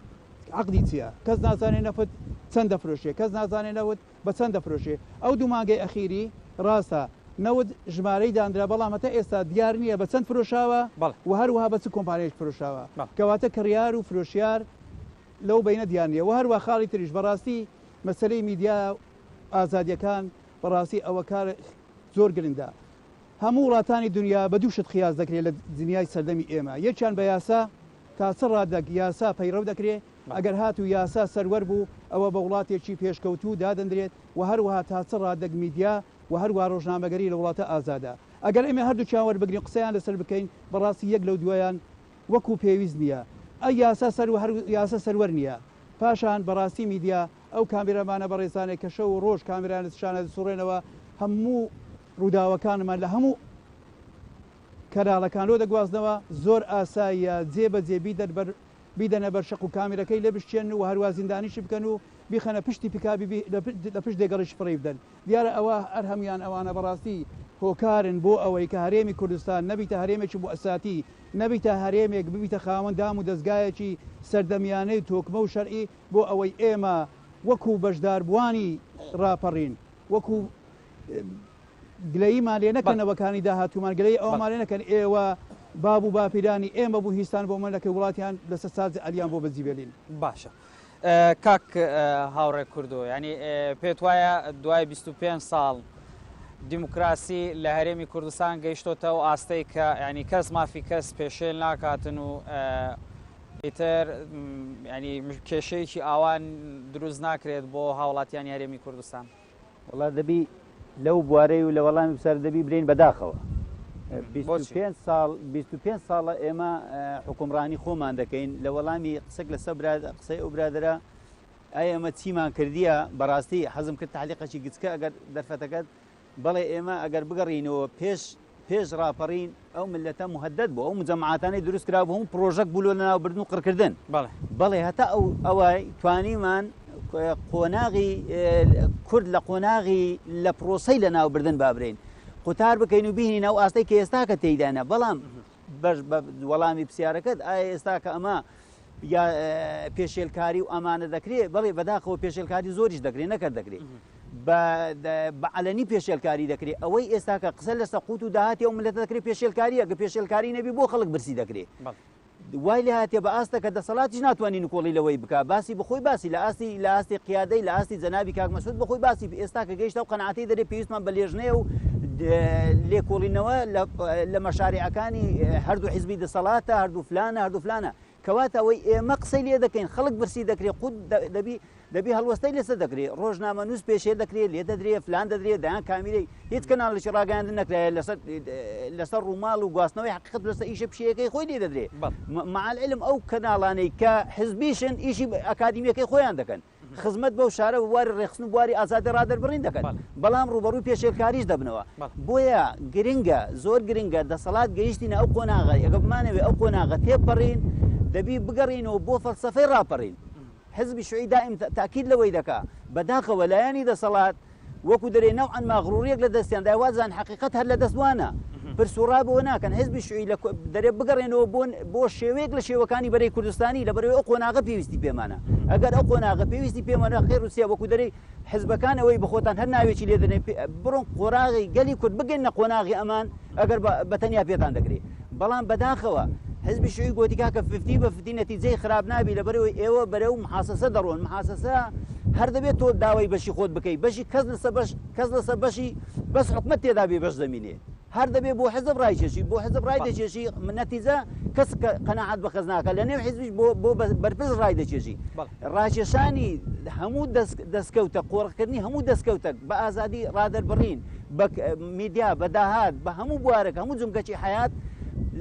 عەقدی چییە کەس نازانێ نەفت چەند دەفرۆشێ کەس نازانێ نەوت بە چەند دەفرۆشێ ئەو دوو مانگەی ئەخیری ڕاستە نەوت ژمارەی دانرا بەڵام هەتا ئێستا دیار نییە بە چەند فرۆشاوە و هەروەها بە چ کۆمپانیایەک فرۆشاوە کەواتە کڕیار و فرۆشیار لەو بەینە دیار نیە وە هەروا خاڵی تریش بەڕاستی مەسەلەی میدیا ئازادیەکان بەڕاستی ئەوە کار زۆر گرنگە هەموو وڵاتانی دنیا بە دوو شت قیاس دەکرێت لە دنیای سەردەمی ئێمە یەکیان بە یاسا تا چ ڕادەک یاسا پەیڕەو دەکرێ ئەگەر هاتوو یاسا سەروەر بوو ئەوە بە وڵاتێکی پێشکەوتوو دادەندرێت وە هەروەها تا چ ڕادەک میدیا وە هەروەها ڕۆژنامەگەری لە وڵاتە ئازادە ئەگەر ئێمە هەردووکیان وەربگرین قسەیان لەسەر بکەین بەڕاستی یەک لەو دوویان وەکو پێویست نیە ئە یاسا سەر هەر یاسا سەروەر نیە پاشان بەڕاستی میدیا ئەو کامیرامانە بەڕێزانەی کە شەو و ڕۆژ کامیرایان لە شانە دەسوڕێنەوە هەموو ڕووداوەکانمان لە هەموو کەناڵەکان لۆ دەگوازنەوە زۆر ئاساییە جێ بە جێ بیدەن بەر بیدەنە بەر شەق و کامیرەکەی لێ بشکێنن و هەروا زیندانیشی بکەن و بیخەنە پشتی پیکابی لە پشت دێگەڵیش فڕێی بدەن دیارە ئەوە هەر هەموویان ئەوانە بەڕاستی هۆکارن بۆ ئەوەی کە هەرێمی کوردستان نەبیتە هەرێمێکی موئەساتی، نەبیتە هەرێمێک ببیتە خاوەن دام و دەزگایەکی سەردەمیانەی و تۆکمە و شەرعی بۆ ئەوەی ئێمە وەکو بەشداربووانی ڕاپەڕین وەکو گلەییمان لێ نەکەن نەوەکانی داهاتوومان گلەیی ئەوەمان لێ نەکەن ئێوە باب و باپیرانی ئێمە بوون هیچتان بۆ مە نەکرد وڵاتیان لەسەر سازی عەلیان بۆ بەجی بێلین. باشە کاک هاوڕێ کوردۆ یانی پێت وایە دوای 25 ساڵ دیموکراسی لە هەرێمی کوردستان گەیشتۆتە ئەو ئاستەی کە ینی کەس مافی کەس پێشێل ناکاتن و ئیتر ینی کێشەیەکی ئاوان دروست ناکرێت بۆ هاوڵاتیانی هەرێمی کوردستان؟ وەڵا دەبی لەو بوارەی و لە وەڵامی پرسیارە دەبی برێین بەداخەوە. 25 ساڵ 25 ساڵە ئێمە حکومڕانی خۆمان دەکەین لە وەڵامی قسەک لەسەر قسەی ئەو برادرە ئایا ئێمە چیمان کردیە بەڕاستی حەزم کرد تعلیقەکی گچکە ئەگەر دەرفەتەکەت بەڵێ ئێمە ئەگەر بگەڕینەوە پێش پێش ڕاپەڕین ئەو ملەتە مهدد بوو، ئەو مجەمعاتانەی دروست کرابوو هەموو پڕۆژەک بوو لۆ لەناوبردن و قڕکردن. بەڵێ هەتا ئەو ئەوای توانیمان قۆناغی کورد لە قۆناغی لە پرۆسەی لەناوبردن بابرین قوتار بکەین و بینین ئەو ئاستەی کە ئێستاکە تێیدانە. بەڵام بەش بە وەڵامی پرسیارەکەت ئایا ئێستا کە ئەمە یا پێشێلکاری و ئەمانە دەکرێ؟ بەڵێ بەداخەوە پێشێلکاری زۆریش دەکرێ نەکەر دەکرێ بە عەلەنی پێشێلکاری دەکرێ. ئەوەی ئێستاکە قسە لەسەر قوت و داهاتی ئەو ملەتە دەکرێ پێشێلکاریە، گە پێشێلکاری نەبی بۆ خەڵک برسی دەکرێ؟ وای لێ هاتیە بە ئاستە کە دەسەڵاتیش ناتوانانی نکۆڵی لەوەی بکا. باسی بخۆی باسی لە ئاستی لە ئاستی قیادەی لە ئاستی جەنابی کاک مەسعود بخۆی باسی ئێستا کە گەیشتە و قەناعەتەی دەرێ پێویستمان بە لێژنەیە و لێکۆڵینەوە لە مەشاریعەکانی هەردوو حیزبی دەسەڵاتە، هەردوو فلانە هەردوو فلانە. کەواتە ئەوەی ئێمە قسەی لێ دەکەین خەڵک برسی دەکرێ، قوت دەبی دەبی هەڵوەستەی لەسەر دەکرێ، ڕۆژنامەنووس پێشێل دەکرێ، لێ دەدرێ، فلان دەدرێ، دەیان کامیرەی هیچ کەناڵێکی ڕاگەیاندن نەکرایە لەسەر لەسەر ڕووماڵ و گواستنەوەی حەقیقەت لەسەر ئیشە پیشەیەکەی خۆی لێ دەدرێ. مع العلم ئەو کەناڵانەی کە حزبیشن ئیشی ئەکادیمیەکەی خۆیان دەکەن. خزمەت بەو شارە بە بواری ڕێکخستن و بواری ئازادی ڕادەربڕین دەکەن، بەڵام ڕووبەڕووی پێشێلکاریش دەبنەوە. بۆیە گرنگە، زۆر گرنگە دەسەڵات گەیشتینە ئەو قۆناغە، ئەگەر بمانەوێ ئەو قۆناغە تێبپەڕین، دەبی بگەڕێینەوە بۆ فەلسەفەی ڕاپەڕین. حزبی شیوعی دائیم تاکید لەوەی دەکا. بەداخەوە لایەنی دەسەڵات وەکو دەرێ نەوعەن ما غروریەک لە دەستیان دایە وازان حەقیقەت هەر لە دەست وانە پرس و ڕا بۆ ناکەن حزبی شیوعی لە دەرێ بگەڕێنەوە بۆ بۆ شێوەیەک لە شێوەکانی بەرەی کوردستانی لە بەرەوەی ئەو قۆناغە پێویستی پێمانە ئەگەر ئەو قۆناغە پێویستی پێمانە خێر و سیا وەکو دەرێ حزبەکان ئەوەی بخۆتان هەر ناوێکی لێ دەنێن بڕۆن قۆراغی گەلی کورد بگەنە قۆناغی ئەمان ئەگەر بە تەنیا پێتان دەکرێ بەڵام بەداخەوە حزبی شیوعی گۆتی کاکە ففتی بە ففتی نەتیجەی خراپ نابی لەبەرئەوەی ئێوە بەرەو محاسەسە دەڕۆن محاسەسە هەر دەبێت تۆ داوای بەشی خۆت بکەی بەشی کەس لەسە بەش کەس لەسە بەشی بەس حکومەت تێدا بێ بەش دەمینێ هەر دەبێ بۆ حزب ڕایکێشی بۆ حزب ڕای دەکێشی نەتیجە کەس قەناعەت بە کەس ناکە لە نێو حزبیش بۆ بۆ بەرپرس ڕای دەکێشی ڕاکێشانی هەموو دەستکەوتە قۆرخکردنی هەموو دەستکەوتەک بە ئازادی ڕادەربڕین بە میدیا، بە داهات، بە هەموو بوارێک، هەموو جومگەکی حەیات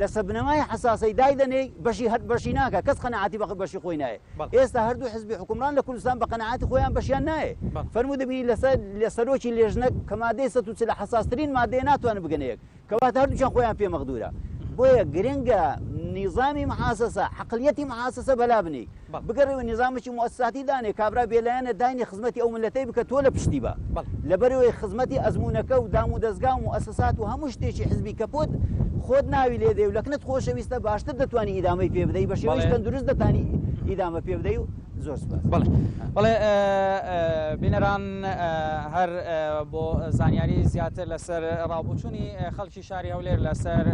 لەسەر بنەمای حەساسەی دایدەنێی، بەشی هەر بەشی ناکا، کەس قەناعەتی بە بەشی خۆی نایێ. ئێستا هەردوو حزبی حوکمڕان لە کوردستان بە قەناعەتی خۆیان بەشیان نایێ. فەرموو دەبینی لەسەر لە سەرۆکی لێژنە کە مادەی 140 حەساسترین مادەیە ناتوانن بگەنە یەک. کەواتە هەردووکیان خۆیان پێ مەغدوورە. بۆیە گرنگە نیزامی محاسەسە، عەقڵیەتی محاسەسە بەلا بنێی. بگەڕێوە نیزامێکی موئەسساتی دانێ، کابرا بێلایەنە داینێ خزمەتی ئەو میللەتەی بکە تۆ لە پشتی بە. لەبەرئەوەی خزمەتی ئەزموونەکە و دام و دەزگا و موئەسسات و هەموو شتێکی حزبی کە پۆت خۆت ناوی لێ دێ و لەکنت خۆشەویستە باشتر دەتوانی ئیدامەی پێ بدەی بە شێوەیەکی تەندروست دەتانی ئیدامە پێ بدەی و زۆر سوپاس. بەڵێ بەڵێ بینەران هەر بۆ زانیاری زیاتر لەسەر ڕاوبۆچوونی خەڵکی شاری هەولێر لەسەر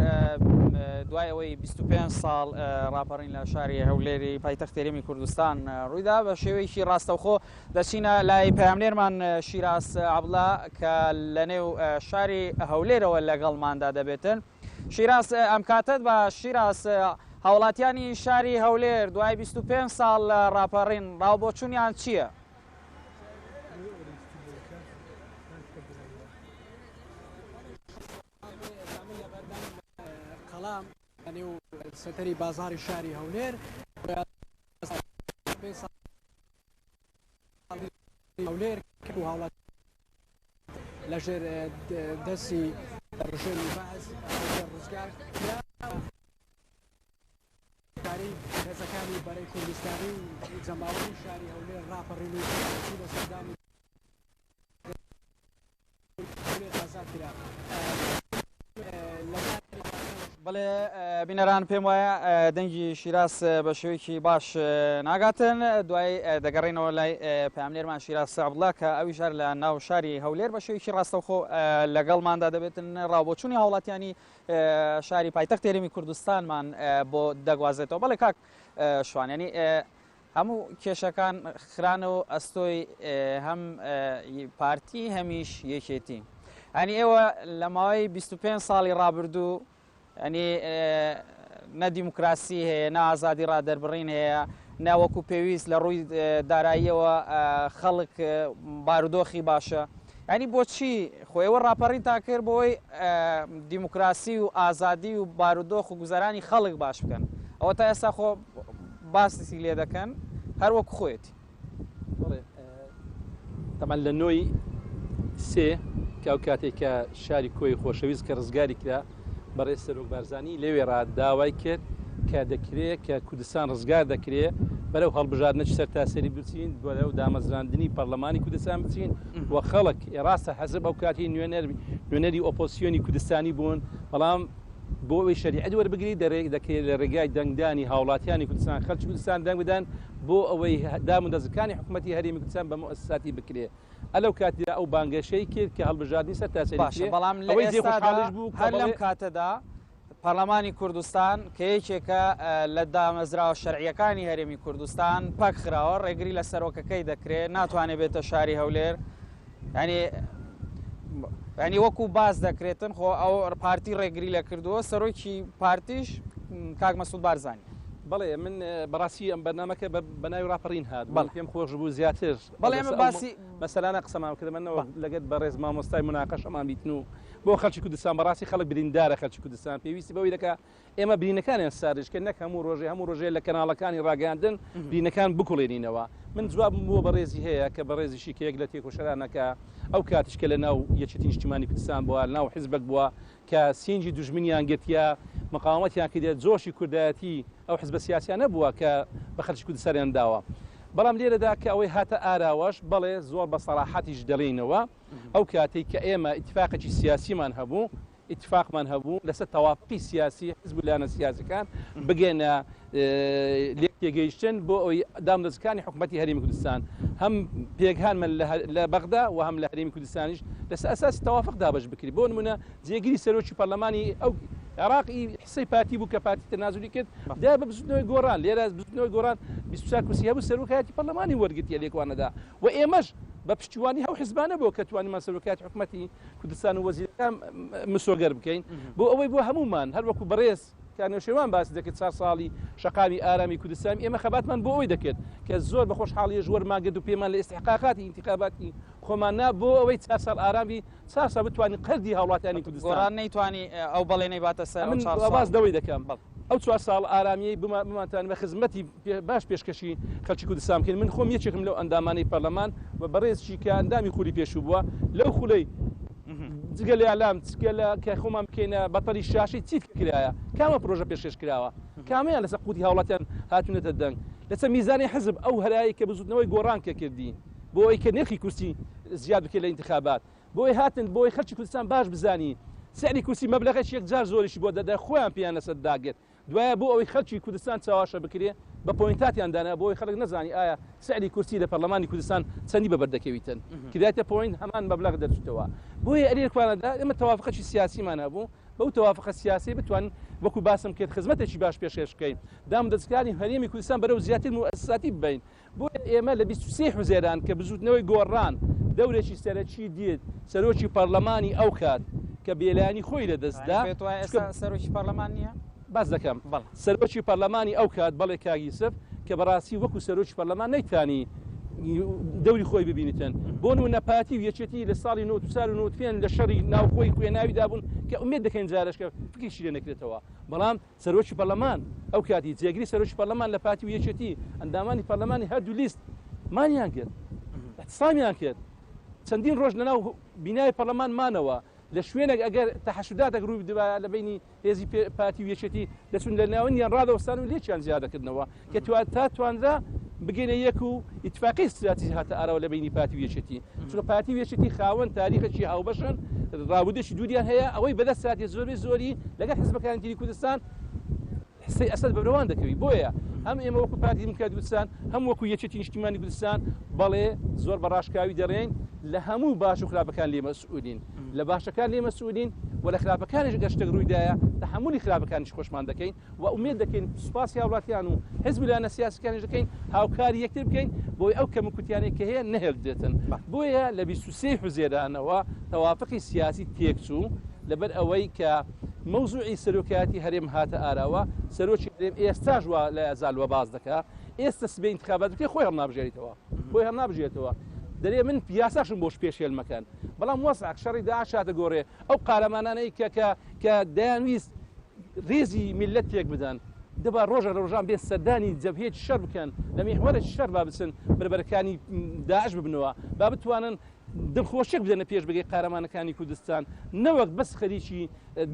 دوای ئەوەی 25 ساڵ ڕاپەڕین لە شاری هەولێری پایتەخت هەرێمی کوردستان ڕوویدا بە شێوەیەکی ڕاستەوخۆ دەچینە لای پەیامنێرمان شیراز عەبدوڵا کە لەنێو شاری هەولێرەوە لەگەڵماندا دەبێتن. شیراز ئەم کاتەت باش. شیراز، هاوڵاتیانی شاری هەولێر دوای 25 ساڵ لە ڕاپەڕین ڕاوبۆچوونیان چییە؟ قەڵام لەنێو سەنتەری بازاڕی شاری هەولێر هەولێر و هاوڵاتی لەژێر دەستی ڕژێمی بەعس هەولێر ڕزگار کرا. کاری هێزەکانی بەرەی کوردستانی و جەماوەری شاری هەولێر ڕاپەڕین و چوونە سەردانی بەڵێ بینەران پێم وایە دەنگی شیراز بە شێوەیەکی باش ناگاتن دوای دەگەڕێنەوە لای پامنێرمان شیراز عەبدوڵا کە ئەویش هەر لە ناو شاری هەولێر بە شێوەیەکی ڕاستەوخۆ لەگەڵماندا دەبێتن ڕاوبۆچوونی هاوڵاتیانی شاری پایتەخت هەرێمی کوردستانمان بۆ دەگوازێتەوە بەڵێ کاک شوان ینی هەموو کێشەکان خرانەوە ئەستۆی هەم پارتی هەمیش یەکێتی. ئەنی ئێوە لە ماوەی 25 ساڵی ڕابردوو ئەنی نە دیموکراسی هەیە نە ئازادی ڕادەربڕین هەیە نە وەکو پێویست لە ڕووی داراییەوە خەڵک بارودۆخی باشە ینی بۆچی خۆ ئێوە ڕاپەڕینتان کرد بۆی دیموکراسی و ئازادی و بارودۆخ و گوزەرانی خەڵک باش بکەن ئەوە تا ئێستا خۆ باسی لێ دەکەن هەر وەکو خۆیەتی. بەڵێ تەبعەن لە نۆی سێ کە ئەو کاتێک کە شاری کۆی خۆشەویست کە ڕزگاری کرا. بەڕێز سەرۆک بارزانی لەوێڕا داوای کرد کە دەکرێ کە کوردستان ڕزگار دەکرێ بەرەو هەڵبژاردنێکی سەرتاسەری بچین، بەرەو دامەزراندنی پەرلەمانی کوردستان بچین و خەڵک، ڕاستە حزب ئەو کاتی نوێنەر نوێنەری ئۆپۆزسیۆنی کوردستانی بوون، بەڵام بۆ ئەوەی شەریعەت وەربگری دەکرێت لە ڕێگای دەنگدانی هاوڵاتیانی کوردستان خەڵکی کوردستان دەنگ بدەن بۆ ئەوەی دام و دەزگەکانی حکوومەتی هەرێمی کوردستان بە موئەسەساتی بکرێ. ئەلەو کاتیدا ئەو بانگەشەی کرد کە هەڵبژاردنی سەرتاسەری باشە بکرێ، بەڵام لە ئەوەی جێی ئێستادا خۆشحاڵیش بوو کە هەر لەم بەڵێ. کاتەدا پەرلەمانی کوردستان کە یەکێکە لە دامەزراوە شەرعییەکانی هەرێمی کوردستان پەک خراوە، ڕێگری لە سەرۆکەکەی دەکرێت، ناتوانێت بێتە شاری هەولێر. ینی ینی وەکو باس دەکرێتن خۆ ئەو پارتی ڕێگری لە کردووە، سەرۆکی پارتیش کاک مەسعود بارزانی. بەڵێ من بەڕاستی ئەم بەرنامەکە بە ناوی ڕاپەڕین هات، بەڵێ. پێم خۆش بوو زیاتر بەڵێ ئێمە باسی مەسەلانە قسەمان کرد، من نەوەک لەگەر بەڕێز مامۆستای موناقەشەمان بیتن و بۆ خەڵکی کوردستان بەڕاستی خەڵک بریندارە، خەڵکی کوردستان پێویستی بەوەی دەکا ئێمە برینەکانیان سارێژ کەین، نەک هەموو ڕۆژێ هەموو ڕۆژێ لە کەناڵەکانی ڕاگەیاندن برینەکان بکوڵێنینەوە. من جوابم بۆ بەڕێزی هەیە کە بەڕێزیشی کە یەک لە تێکۆشەرانە کە ئەو کاتیش کە لە ناو یەکێتی نیشتیمانی کوردستان بووە، لە ناو حیزبەک بووە کە سینگی دوژمنیان گرتیە، مقاومەتیان کردیە، جۆشی کوردایەتی ئەو حزبە سیاسیانە بووە کە بە خەلکی کوردستانیان داوە. بەڵام لێرەدا کە ئەوەی هاتە ئاراوەش، بەڵێ زۆر بە سەراحەتیش دەلێینەوە، ئەو کاتەی کە ئێمە ئیتفاقێکی سیاسیمان هەبوو، ئیتفاقمان هەبوو لەسەر تەوافقی سیاسی حزب و لایەنە سیاسیەکان بگەینە لێک تێگەیشتن بۆ ئەوەی دامودەزگەکانی حکوومەتی هەرێمی کوردستان هەم پێکهانمن لە بەغدا و هەم لە هەرێمی کوردستانیش لەسەر ئەساسی تەوافق دابەش بکری. بۆ نمونە جێگری سەرۆکی پەرلەمانی ئەو عێراقی حسەی پارتی بوو کە پارتی تەنازولی کرد دا بە بزوتنەوەی گۆڕان. لێرە بزوتنەوەی گۆڕان 24 کورسی هەبوو، سەرۆکایەتی پەرلەمانی وەرگرتیە لێکوانەدا و ئێمەش بە پشتیوانی هەو حزبانە بۆ کە توانیمان سەرۆکایەتی حکوومەتی کوردستان و وەزیرەکان مسۆگەر بکەین بۆ ئەوەی بۆ هەمومان هەر وەکو بەڕێز کاک نەوشیروان باسی دەکرد چار ساڵی شەقامی ئارامی کوردستان ئێمە خەباتمان بۆ ئەوەی دەکرد کە زۆر بە خۆشحاڵیش وەرمان گرت و پێمان لە ئیستحقاقاتی ئینتخاباتی خۆمان نا بۆ ئەوەی چار ساڵ ئارام بی چار ساڵ بتوانین قەرزی هاوڵاتیانی کوردستان گۆڕان نەیتوانی ئەو بەڵێنەی باتە سەر ئەو من چار ساڵ باس لەوەی دەکەم بەڵێ. ئەو چوار ساڵ ئارامیەی بمانتوانی بە خزمەتی باش پێشکەشی خەلکی کوردستان بکەین من خۆم یەکێکم لەو ئەندامانەی پەرلەمان و بەڕێزشی کە ئەندامی خولی پێشوو بووە لەو خولەی جگە لە ئیعلام جگە لە کە خۆمان بکەینە بەتەڵی شاشەی چیت کرایە کامە پرۆژە پێشکەش کراوە کامیان لەسەر قوتی هاوڵاتیان هاتوونەتە دەنگ لەسەر میزانی حزب ئەو هەرایەی کە بزوتنەوەی گۆڕان کە کردی بۆ ئەوەی کە نرخی کورسی زیاد بکرێت لە ئینتخابات بۆی هاتن بۆی خەلکی کوردستان باش بزانی سعری کورسی مەبلەغێکی یەکجار زۆریشی بۆ دەدا خۆیان پێیان لەسەر داگرت دوایە بۆ ئەوەی خەلکی کوردستان چەواشە بکرێ بە پۆینتاتیان دانا بۆ ئەوەی خەلک نەزانی ئایا سعری کورسی لە پەرلەمانی کوردستان چەندی بەبەر دەکەویتن کرایتە پۆینت هەمان مەبلەغ دەرچوتەوە بۆیە ئەلێرکوانەدا ئێمە تەوافقێکی سیاسیمان هەبوو بەو تەوافقە سیاسیە بتوانین وەکو باسم کرد خزمەتێکی باش پێشکەش بکەین دامودەزگاکانی هەرێمی کوردستان بەرەو زیاتر موئەسەساتی ببەین بۆیە ئێمە لە 23 حوزەیران کە بزووتنەوەی گۆڕان دەورێکی سەرەکی دیت، سەرۆکی پەرلەمانی ئەو کات کە بێلایەنی خۆی لەدەست دا، یانی پێت وایە چونکە ئێستا سەرۆکی پەرلەمان نییە؟ باس دەکەم. بەڵێ. سەرۆکی پەرلەمانی ئەو کات، بەڵێ کاک یوسف، کە بەڕاستی وەکو سەرۆکی پەرلەمان نەیتانی دەوری خۆی ببینیتن. بۆ نموونە پارتی و یەکێتی لە ساڵی 94 و 95 لە شەڕی ناوخۆی خوێناویدا بوون کە ئومێد دەکەین جارێش کە فکریشی لێ نەکرێتەوە. بەڵام سەرۆکی پەرلەمان، ئەو کاتی جێگری سەرۆکی پەرلەمان لە پارتی و یەکێتی، ئەندامانی پەرلەمانی هەردوو لیست مانیان کرد، اعتصامیان کرد، چەندین ڕۆژ لەناو بینای پەرلەمان مانەوە، لە شوێنێک ئەگەر تەحەشوداتێک ڕووی بدایە لە بەینی هێزی پارتی و یەکێتی دەچوون لە ناوەندیان ڕادەوەستان و لێکیان جیا دەکردنەوە کە تا توانرا بگەینە یەک و ئیتفاقی ستراتیژی هاتە ئاراوە لە بەینی پارتی و یەکێتی، چونکە پارتی و یەکێتی خاوەن تاریخێکی هاوبەشن، ڕابردووێکی دووریان هەیە، ئەوەی بەدەست هاتیە زۆربەی زۆری لەگەڵ حزبەکانی تری کوردستان حسەی ئەسەد بەرەوان دەکەوی، بۆیە هەم ئێمە وەکو پارتی دیموکراتی کوردستان هەم وەکو یەکێتی نیشتیمانی کوردستان بەڵێ زۆر بە ڕاشکاوی دەڵێین لە هەموو باش و خراپەکان لێ مەسئولین، لە باشەکان لێ مەسئولین و لە خراپەکانیش گەر شتێک ڕوویدایە تەحەمولی خراپەکانیش خۆشمان دەکەین. و ئومێد دەکەین سوپاسی هاوڵاتیان و حزب و لایەنە سیاسیەکانیش دەکەین هاوکاری یەکتر بکەین بۆی ئەو کەموکورتیانەی کە هەیە نەهێڵدرێتن بۆیە لە 23 حوزێرانەوە تەوافقی سیاسی تێکچوو لەبەر ئەوەی کە مەوزوعی سەرۆکایەتی هەرێم هاتە ئاراوە سەرۆکی هەرێم ئێستاش وا لە ئەزال وە باس دەکا ئێستا سبەی ئینتخابات بکرێ خۆی هەڵنابژێریتەوە خۆی هەڵنابژێتەوە دەرێ من یاساشم بۆش پێشێل مەکەن بەڵام وەزعەک شەڕی داعش هاتە گۆڕێ ئەو قارەمانانەی کە کە کە دەیانویست ڕێزی میللەت تێک بدەن، دەبا ڕۆژە لە ڕۆژان بێن سەردانی جەبهەیەکی شەڕ بکەن، لە میحوەرێکی شەڕ با بچن بەربەرەکانی داعش ببنەوە، با بتوانن دڵخۆشیەک بدەنە پێشمەرگەی قارەمانەکانی کوردستان نەوەک بەس خەریکی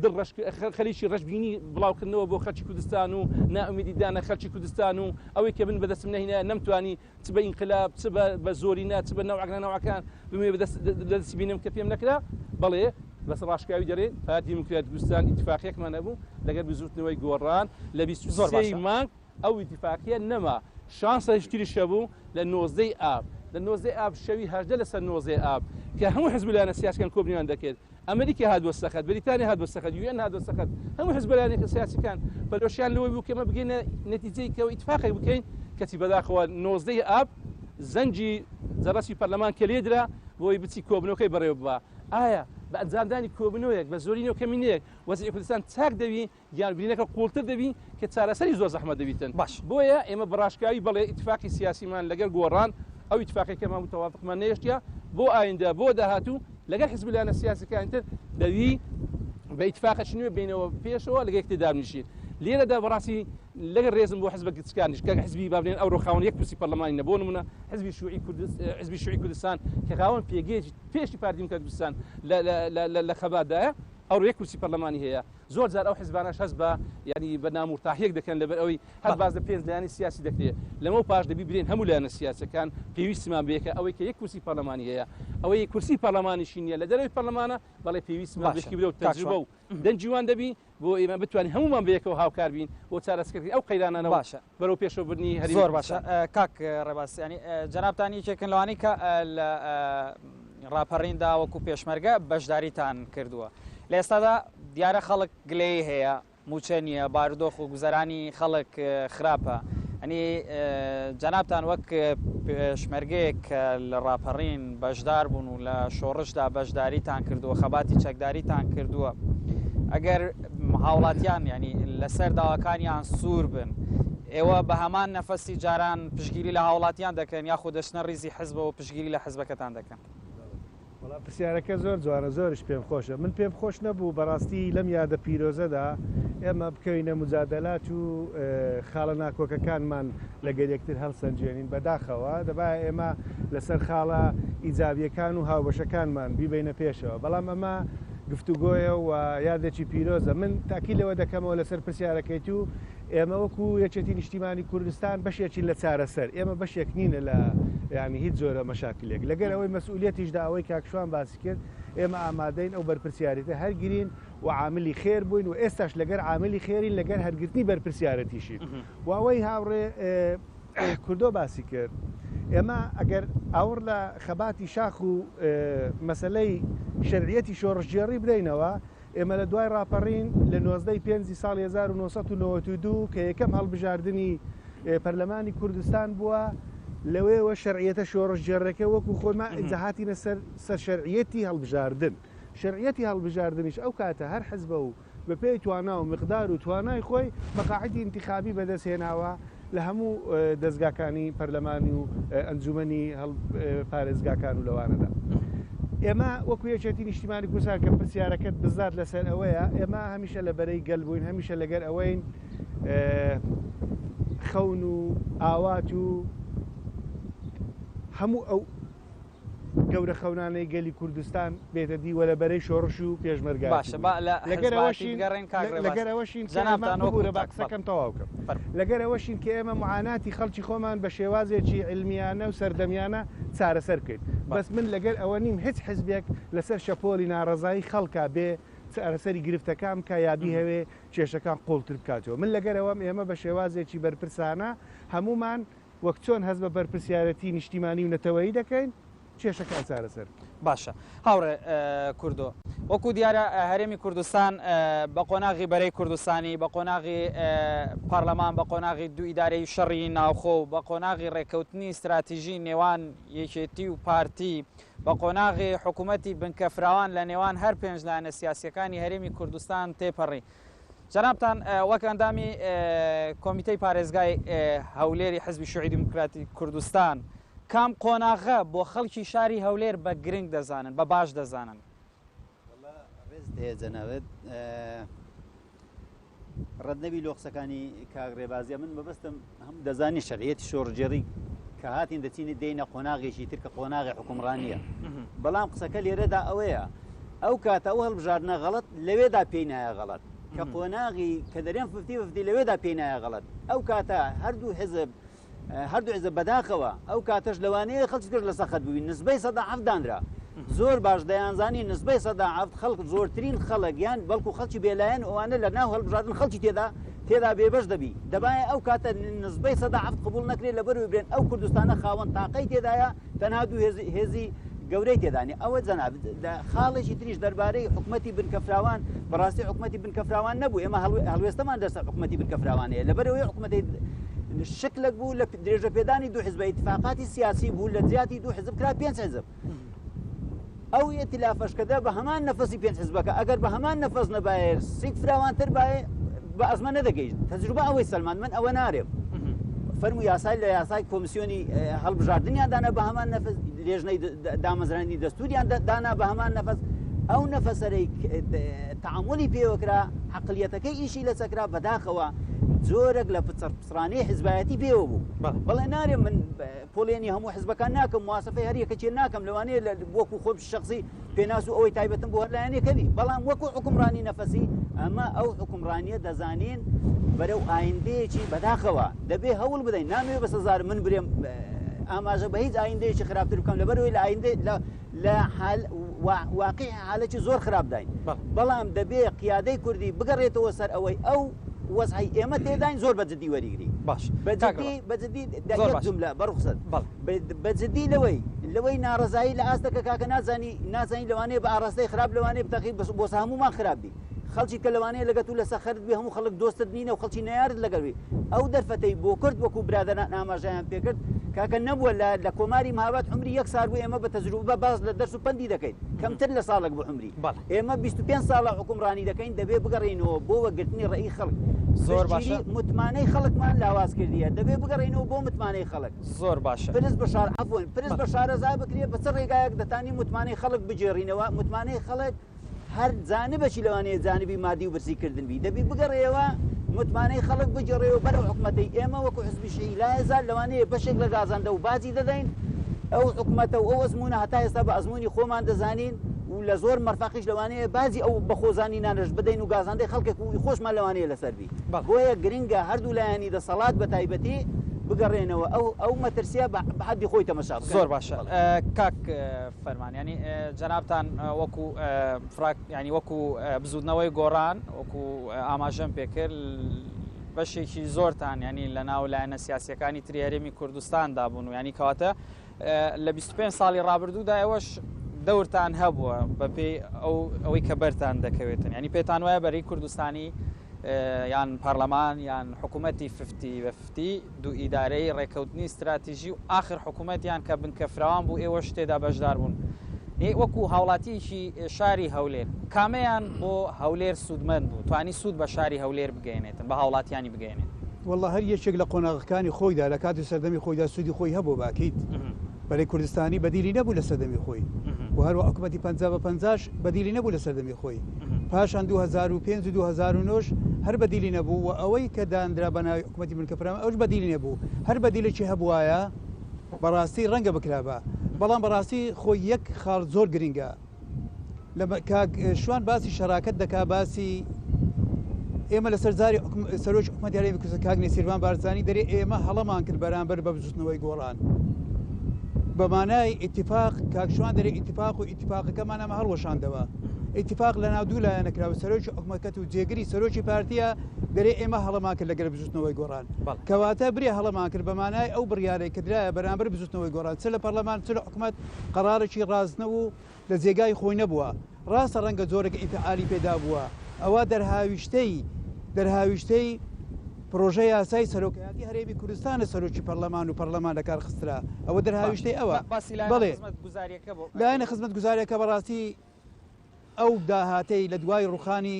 دڵ ڕەش خەریکی ڕەشبینی بڵاوکردنەوە بۆ خەلکی کوردستان و نائومیدی دانە خەلکی کوردستان و ئەوەی کە من بەدەستم نەهینایە نەمتوانی چ بە ئینقلاب چ بە زۆرینە چ بە نەوعەک لە نەوعەکان بمەوێ بەدەست دەستی بینم کە پێم نەکرا بەڵێ بەس ڕاشکاوی دەرێ پارتی دیموکرات کوردستان ئیتفاقیەکمان هەبوو لەگەر بزوتنەوەی گۆڕان لە 23 مانگ ئەو ئیتفاقیە نەما شانسەش تریش هەبوو لە 19 ئاب لە 19 ئاب شەوی 18 لەسەر 19 ئاب کە هەموو حزب لایەنە سیاسیەکان کۆبنیان دەکرد ئەمریکا هات بۆ سەخت، بریتانیا هات بۆ سەخت، UN هات بۆ سەخت، هەموو حزبە لایەنە سیاسیەکان پەرۆشیان لەوەی بوو کە ئێمە بگەینە نەتیجەی کە ئیتفاقێک بکەین، کەچی بەداخەوە 19 ی ئاب زەنگی جەرەسی پەرلەمان کە لێدرا بۆی بچی کۆبنەوەکەی بەڕێوە ببا. ئایا بە ئەنجامدانی کۆبنەوەیەک بە زۆرینە و کەمینەیەک وەزعی کوردستان چاک دەبی یان برینەکە قوڵتر دەبی کە چارەسەری زۆر زەحمەت دەبیتن. باش. بۆیە ئێمە بە ڕاشکاوی بەڵێ ئیتفاقی سیاسیمان لەگەل گۆڕان ئەو ئیتفاقەی کە مابوو تەوافقمان نەهێشتە بۆ ئایندە بۆ داهاتوو لەگەل حزب و لایەنە سیاسیەکانی تر دەبی بە ئیتفاقێکی نوێ بێینەوە پێشەوە لەگەل یەکتر دابنیشین. لێرەدا بەڕاستی لەگەل ڕێزم بۆ حزبە گچکانیش کە حزبی با بڵێن ئەوڕۆ خاوەن یەک کورسی پەرلەمانی نە بۆ نمونە حزبی شیوعی کوردست حزبی شیوعی کوردستان کە خاوەن پێگەیەکی پێشی پارتی دیموکراتی کوردستان لە لە لە لە خەباتدایە ئەوڕۆ یەک کورسی پەرلەمانی هەیە زۆر جار ئەو حزبانەش هەست بە یانی بە نامورتاحیەک دەکەن لەبەر ئەوەی هەر باس لە پێنج لایەنی سیاسی دەکرێت لەمەو پاش دەبی برێن هەموو لایەنە سیاسەکان پێویستمان بەیەکە ئەوەی کە یەک کورسی پەرلەمانی هەیە ئەوەی کورسی پەرلەمانیشی نییە لە دەرەوەی پەرلەمانە بەڵێ پێویستمان بە خیبرە و تەجروبە و دەنگی وان دەبی بۆ ئێمە بتوانین هەموومان بەیەکەوە هاوکار بین بۆ چارەسەرکردنی ئەو قەیرانانە و باشە بەرەو پێشەوەبردنی هەرێمی زۆر باشە کوردستان. کاک ڕێباز یانی جەنابتان یەکێکن لەوانەی کە لە ڕاپەڕیندا وەکو پێشمەرگە بەشداریتان کردووە لە ئێستادا دیارە خەڵک گلەیی هەیە مووچە نییە بارودۆخ و گوزەرانی خەڵک خراپە ئەنی جەنابتان وەک پێشمەرگەیەک کە لە ڕاپەڕین بەشدار بوون و لە شۆڕشدا بەشداریتان کردووە خەباتی چەکداریتان کردووە ئەگەر هاوڵاتیان ینی لەسەر داواکانیان سوور بن ئێوە بە هەمان نەفەسی جاران پشگیری لە هاوڵاتیان دەکەن یاخود دەچنە ڕیزی حزبەوە پشگیری لە حزبەکەتان دەکەن؟ وەڵا پرسیارەکە زۆر جوانە زۆریش پێم خۆشە من پێم خۆش نەبوو بەڕاستی لەم یادە پیرۆزەدا ئێمە بکەوینە موجادەلات و خاڵە ناکۆکەکانمان لەگەل یەکتر هەڵسەنگێنین بەداخەوە دەبایە ئێمە لەسەر خاڵە ئیجابیەکان و هاوبەشەکانمان بیبەینە پێشەوە بەڵام ئەمە گفتوگۆیە و یادێکی پیرۆزە من تاکی لەوە دەکەمەوە لەسەر پرسیارەکەی تو ئێمە وەکو یەکێتی نیشتیمانی کوردستان بەشێکین لە چارەسەر، ئێمە بەشێک نینە لە یانی هیچ جۆرە مەشاکلێک. لەگەر ئەوەی مەسئولیەتیشدا ئەوەی کاک شوان باسی کرد، ئێمە ئامادەین ئەو بەرپرسیارێتە هەرگرین و عاملی خێر بووین و ئێستاش لەگەر عاملی خێرین لەگەر هەرگرتنی بەرپرسیارەتیشین. و ئەوەی هاوڕێ کوردۆ باسی کرد، ئێمە ئەگەر ئاوڕ لە خەباتی شاخ و مەسەلەی شەرعیەتی شۆڕشگێڕی بدەینەوە، ئێمە لە دوای ڕاپەڕین لە 19 ی پێنجی ساڵی 1992 کە یەکەم هەڵبژاردنی پەرلەمانی کوردستان بووە، لەوێوە شەرعیەتە شۆڕشگێڕەکە وەکو خۆی ما ئینجا هاتینە سەر سەر شەرعیەتی هەڵبژاردن. شەرعیەتی هەڵبژاردنیش ئەو کاتە هەر حزبە و بەپێی توانا و مقدار و توانای خۆی مەقاعیدی ئینتیخابی بەدەست هێناوە لە هەموو دەزگاکانی پەرلەمانی و ئەنجومەنی پارێزگاکان و لەوانەدا. ئێمە وەکو یەکێتی نیشتیمانی کوردستان کە پرسیارەکەت بزات لەسەر ئەوەیە، ئێمە هەمیشە لە بەرەی گەل بووین، هەمیشە لەگەر ئەوەین خەون و ئاوات و هەموو ئەو گەورە خەونانەی گەلی کوردستان بێتە دی وە لە بەرەی شۆڕش و پێشمەرگایەتی باشە با بووین. لە لەگەر حزبایەتی ئەوەشین بگەڕێین کاک ڕێباز لەگەر ئەوەشین کە ئێمە جەنابتان وەکو ببورە با تاک بەڵێ قسەکەم تەواو کەم. فەرموو. لەگەر ئەوەشین کە ئێمە معاناتی خەڵکی خۆمان بە شێوازێکی عیلمیانە و سەردەمیانە چارەسەر بکەین. بەڵێ. بەس من لەگەر ئەوە نیم هیچ حزبێک لەسەر شەپۆلی ناڕەزایی خەڵکا بێ چارەسەری گرفتەکان بکا یا بیهەوێ کێشەکان قوڵتر بکاتەوە. من لەگەر ئەوەم ئێمە بە شێوازێکی بەرپرسانە هەموومان وەک چۆن هەست بە بەرپرسیارێتی نیشتیمانی و نەتەوەیی دەکەین، کێشەکان چارەسەر بکەین. باشە هاوڕێ کوردۆ، وەکو دیارە هەرێمی کوردستان بە قۆناغی بەرەی کوردستانی، بە قۆناغی پارلەمان، بە قۆناغی دوو ئیدارەی شەڕی ناوخۆ و بە قۆناغی ڕێککەوتنی ستراتیژی نێوان یەکێتی و پارتی، بە قۆناغی حکوومەتی بنکە فراوان لە نێوان هەر پێنج لایەنە سیاسییەکانی هەرێمی کوردستان تێپەڕی. جەنابتان وەک ئەندامی کۆمیتەی پارێزگای هەولێری حزبی شیوعی دیموکراتی کوردستان کام قۆناغە بۆ خەڵکی شاری هەولێر بە گرنگ دەزانن بە باش دەزانن؟ وەڵا ڕێزت هەیە جەنابت ڕەت نەبی لۆ قسەکانی کاک ڕێبازیە من مەبەستم هەم دەزانی شەرعیەتی شۆڕگێڕی کە هاتین دەچینی دێینە قۆناغێکی تر کە قۆناغی حوکمڕانییە. بەڵام قسەکە لێرەدا ئەوەیە ئەو کاتە ئەو هەڵبژاردنە غەڵەت لەوێدا پێی نایە غەڵەت کە قۆناغی کە دەرێن ففتی ففتی لەوێدا پێی نایە غەڵەت ئەو کاتە هەردوو حزب هەردوو حزب بەداخەوە ئەو کاتەش لەوانەیە خەڵکی تر لەسەر خەت بووی نسبەی 7% دانرا زۆر باش دەیانزانی نسبەی 7% خەڵک زۆرترین خەڵک یان بەڵکو خەڵکی بێلایەن ئەوانە لە ناو هەڵبژاردن خەڵکی تێدا تێدا بێبەش دەبی دەبایە ئەو کاتە نسبەی 7% قبول نەکرێت لەبەر برێن ئەو کوردستانە خاوەن تاقەی تێدایە تەنها دوو هێزی گەورەی تێدا نیە. ئەوە جەناب خاڵێکی تریش دەربارەی حکومەتی بنکەفراوان، بەڕاستی حکومەتی بنکەفراوان نەبوو، ئێمە هەڵوێستەمان لەسەر حکومەتی بنکەفراوان هەیە، لەبەرئەوەی حکومەتی شکلێک بوو لە درێژەپێدانی دوو حزب، ئیتفاقاتی سیاسی بوو لە جیاتی دوو حزب کرا پێنج حزب. ئەو ئیتلافەش کە دا بە هەمان نەفەسی پێنج حزبەکە ئەگەر بە هەمان نەفەس نەبایە سیک فراوانتر بایە بە ئەزمە نەدەگەیشت تەجروبە ئەوەی سەلماند من ئەوە نارێم فەرمو یاسای لە یاسای کۆمیسیۆنی هەڵبژاردنیان دانا بە هەمان نەفەس لێژنەی دامەزرانی دەستوریان دانا بە هەمان نەفەس ئەو نەفەسەرەی تعاملی پێوەکرا عقلیەتەکەی ئیشی لەسەکرا بەداخەوە جۆرێک لە پچڕپچڕانی حزبایەتی پێوە بوو بەڵێ نارێ من پۆلێنی هەموو حزبەکان ناکەم مواسەفەی هەر یەکەکێ ناکەم لەوانەیە لە وەکو خۆم شخصی پێناس و ئەوەی تایبەتم بۆ هەر لایەنێک هەبی بەڵام وەکو حکومڕانی نەفەسی ئەمە ئەو حکومڕانیە دەزانین بەرەو ئایندەیەکی بەداخەوە دەبێ هەوڵ بدەین نامەوێ بەسە زار من برێم ئاماژە بە هیچ ئایندەیەکی خراپتر بکەم لەبەرەوەی لە ئایندە لە لە حال واقع حالەکی زۆر خراپداین بەڵام دەبێ قیادەی کوردی بگەڕێتەوە سەر ئەوەی ئەو وەزعی ئێمە تێداین زۆر بە جدی وەریگری باش بە جدی بە جدی زۆر جملە بە ڕوخسەت بە جدی لەوەی لەوەی ناڕەزایی لە ئاستەکە کاکە نازانی نازانی لەوانەیە بە ئاراستەی خراپ لەوانەیە بتەقی بەس بۆ هەمومان خراپ بی خەڵکی کە لەوانەیە لەگە تو لەسەر خەرت بی هەموو خەڵک دۆستت نینە و خەڵکی نەیارت لەگەڵ بی ئەو دەرفەتەی بۆ کورد وەکو برادەران ئاماژەیان پێکرد کاکە نەبووە لە لە کۆماری مهاباد عمری یەک سال بوو ئێمە بە تەجروبە باس لە دەرس و پەندی دەکەین کەمتر لە ساڵێک بوو عمری ئێمە 25 ساڵە حوکمڕانی دەکەین دەبێ بگەڕێینەوە بۆ وەگرتنی ڕەئی خەڵک. زۆر باشە. پشتگیری متمانەی خەڵکمان لاواز کردیە دەبێ بگەڕێینەوە بۆ متمانەی خەڵک. زۆر باشە. پرس بە شار عەفوەن پرس بە شارەزا بکرێ بە چ ڕێگایەک دەتانی متمانەی خەڵک بگێڕینەوە متمانەی خەڵک هەر جانبەکی لەوانەیە جانبی مادی و برسی کردن بی دەبی بگەڕێیەوە متمانەی خەڵک بگێڕێەوە بەرەو حکومەتەی ئێمە وەکو حزبی شیعی لایەزال لەوانەیە بەشێک لە گازەندە و باجی دەدەین ئەو حکومەتە و ئەو ئەزموونە هەتا ئێستا بە ئەزموونی خۆمان دەزانین و لە زۆر مەرفەقیش لەوانەیە باجی ئەو بەخۆزانینانەش بدەین و گازاندەی خەڵکێک و خۆشمان لەوانەیە لەسەر بی بۆیە گرنگە هەردوو لایەنی دەسەڵات بە تایبەتی بگەڕێنەوە ئەو ئەو مەترسیە بە حەدی خۆی تەمەشا بکەن. زۆر باشە کاک فەرمان یانی جەنابتان وەکو فراک یانی وەکو بزوتنەوەی گۆڕان وەکو ئاماژەم پێکرد بەشێکی زۆرتان ینی لە ناو لایەنە سیاسەکانی تری هەرێمی کوردستاندا بوون و ینی کەواتە لە 25 ساڵی ڕابردوودا ئێوەش دەورتان هەبووە بەپێی ئەو ئەوەی کە بەرتان دەکەوێتن ینی پێتان وایە بەرەی کوردستانی یان پەرلەمان یان حکوومەتی ففتی بە ففتی دوو ئیدارەی ڕێکەوتنی ستراتیژی و ئاخر حکوومەتیان کە بنکە فراوان بوو ئێوەش تێدا بەشدار بوون وەکو هاوڵاتیەکی شاری هەولێر کامەیان بۆ هەولێر سوودمەند بوو توانی سوود بە شاری هەولێر بگەیەنێتن بە هاوڵاتیانی بگەیەنێت؟ وەڵا هەر یەکێک لە قۆناغەکانی خۆیدا لە کاتی سەردەمی خۆیدا سوودی خۆی هەبوو بە ئەکید بەرەی کوردستانی بەدیلی نەبوو لە سەردەمی خۆی و هەروە حکومەتی پەنجا بە پەنجاش بەدیلی نەبوو لە سەردەمی خۆی پاشان 2005 و 2009 هەر بەدیلی نەبوو و ئەوەی کە دانرا بە ناوی حکومەتی بنکە فراوان ئەوش بەدیلی نەبوو هەر بەدیلێکی هەبوایە بەڕاستی ڕەنگە بکرابا بەڵام بەڕاستی خۆی یەک خاڵ زۆر گرنگە لە کاک شوان باسی شەراکەت دەکا باسی ئێمە لەسەر زاری سەرۆکی حکومەتی هەرێمی کوردستان کاک نێچیرڤان بارزانی دەرێ ئێمە هەڵەمان کرد بەرامبەر بە بزوتنەوەی گۆڕان بە مانای ئیتفاق کاک شوان دەرێ ئیتفاق و ئیتفاقەکەمان ئەمە هەڵوەشاندەوە ئیتفاق لە ناو دوو لایەنە کراوە سەرۆکی حکومەتەکەت و جێگری سەرۆکی پارتیە دەرێ ئێمە هەڵەمان کرد لەگەر بزوتنەوەی گۆڕان کەواتە برێ هەڵەمان کرد بە مانای ئەو بڕیارەی کە درایە بەرامبەر بزوتنەوەی گۆڕان چ لە پەرلەمان چ لە حکومەت قەرارێکی ڕاست نەبوو لە جێگای خۆی نەبووە، ڕاستە ڕەنگە جۆرێک ئینفعالی پێدا بووە، ئەوە دەرهاویشتەی دەرهاویشتەی پڕۆژە یاسای سەرۆکایەتی هەرێمی کوردستانە سەرۆکی پەرلەمان و پەرلەمان لەکار خسترا، ئەوە دەرهاویشتەی ئەوە. باسی لایەنە بەڵێ خزمەتگوزاریەکە بۆ لایەنە خزمەتگوزاریەکە بەڕاستی ئەو داهاتەی لە دوای ڕوخانی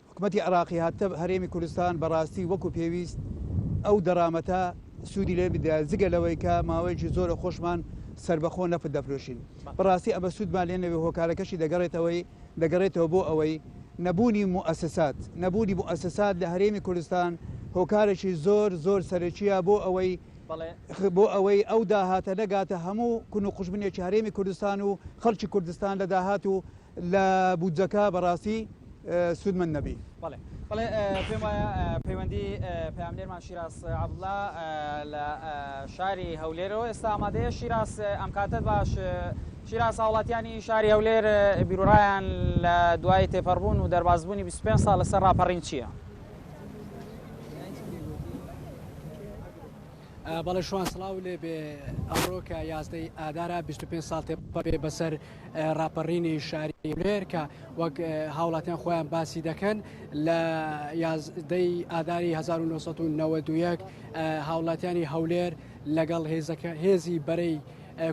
حکومەتی عێراقی هاتە هەرێمی کوردستان بەڕاستی وەکو پێویست ئەو دەرامەتە سوودی لێ بدرایە جگە لەوەی کە ماوەیەکی زۆرە خۆشمان سەربەخۆ نەفت دەفرۆشین بەڕاستی ئەمە سوودمان لێ نەبێ هۆکارەکەشی دەگەڕێتەوەی دەگەڕێتەوە بۆ ئەوەی نەبوونی موئەسەسات نەبوونی موئەسەسات لە هەرێمی کوردستان هۆکارێکی زۆر زۆر سەرەکیە بۆ ئەوەی. بۆ ئەوەی ئەو داهاتە نەگاتە هەموو کون و قوژبنێکی هەرێمی کوردستان و خەڵکی کوردستان لە داهات و لە بودجەکە بەڕاستی سوودمەند نەبی. بەڵێ بەڵێ پێم وایە پەیوەندی پەیامنێرمان شیراز عەبدوڵا لە شاری هەولێرەوە ئێستا ئامادەیە. شیراز ئەم کاتەت باش. شیراز هاوڵاتیانی شاری هەولێر بیروڕایان لە دوای تێپەڕبوون و دەربازبوونی 25 ساڵ لەسەر ڕاپەڕین چییە؟ بەڵێ شوان سڵاو لێ بێ ئەمڕۆ کە یازدەی ئادارە 25 ساڵ تێپەڕێ بەسەر ڕاپەڕینی شاری هەولێر کە وەک هاوڵاتیان خۆیان باسی دەکەن لە یازدەی ئاداری 1991 هاوڵاتیانی هەولێر لەگەڵ هێزەکە هێزی بەرەی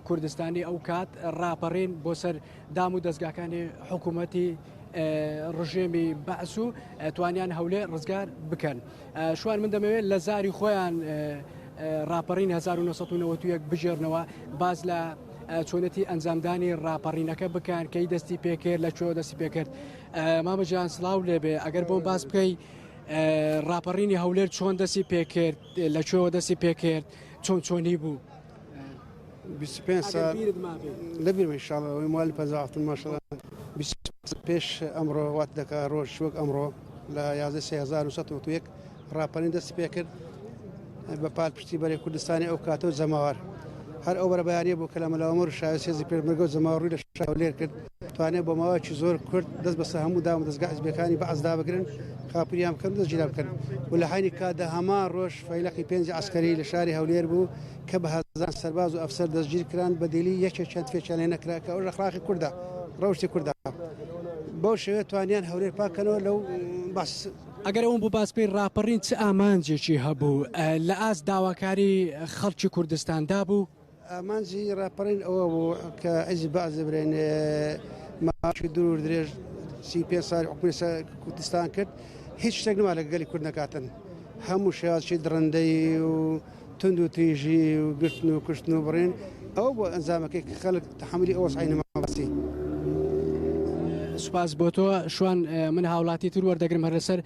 کوردستانی ئەو کات ڕاپەڕین بۆ سەر دام و دەستگاکانی حکوومەتی ڕژێمی بەعس و توانیان هەولێر ڕزگار بکەن. شوان من دەمەوێت لە زاری خۆیان ڕاپەڕین 1991 بگێڕنەوە باز لە چۆنەتی ئەنجامدانی ڕاپەڕینەکە بکەن کەی دەستی پێکرد لە کوێوە دەستی پێکرد مامە جان سڵاو لێبێ ئەگەر بۆم باس بکەی ڕاپەڕینی هەولێر چۆن دەستی پێکرد لە کوێوە دەستی پێکرد چۆن چۆنی بوو 25 سال لەبیرمە ان شاء الله ئەوەی مالی 57 ماشاءالله 25 پێش ئەمڕۆ وات دەکا ڕۆژ وەک ئەمڕۆ لە 11 سێ 1991 ڕاپەرین دەستی پێکرد بە پالپشتی بەرەی کوردستانی ئەو کاتە و جەماوەر هەر ئەو بەرەبەیانیە بوو کە لە مەلا عومەر و شاوێس هێزی پێشمەرگە و جەماوەر ڕووی لە شاری هەولێر کرد توانیان بۆ ماوەیەکی زۆر کورت دەست بەسەر هەموو دام و دەزگا حزبیەکانی بەعس دابگرن خاپوریان بکەن و دەستگیران بکەن و لە حەینی کاتدا هەمان ڕۆژ فەیلەقی پێنجی عەسکەری لە شاری هەولێر بوو کە بە هەزاران سەرباز و ئەفسەر دەستگیر کران بە دیلی یەکێکیان تفێکیان لێ نەکرا کە ئەوەش ئەخلاقی کوردە ڕەوشتی کوردە بەو شێوەیە توانیان هەولێر پاک کەنەوە لەو بەعس. ئەگەر ئەوم بۆ باس بکەی ڕاپەڕین چ ئامانجێکی هەبوو لە ئاست داواکاری خەڵکی کوردستاندا بوو؟ ئامانجی ڕاپەڕین ئەوە بوو کە حیزب بەعس ببرێن ماوەیەکی دوور و درێژ 35 ساڵ حکومی سەر کوردستان کرد هیچ شتێک نەما لە گەلی کورد نەکاتن هەموو شێوازی دڕندەی و توند و تیژی و گرتن و کوشتن و بڕین ئەوە بۆ ئەنجامەکەی کە خەڵک تەحەمولی ئەو وەزعەی نەما باسی. سوپاس بۆ تۆ شوان من هاوڵاتی تر وەردەگرم هەر لەسەر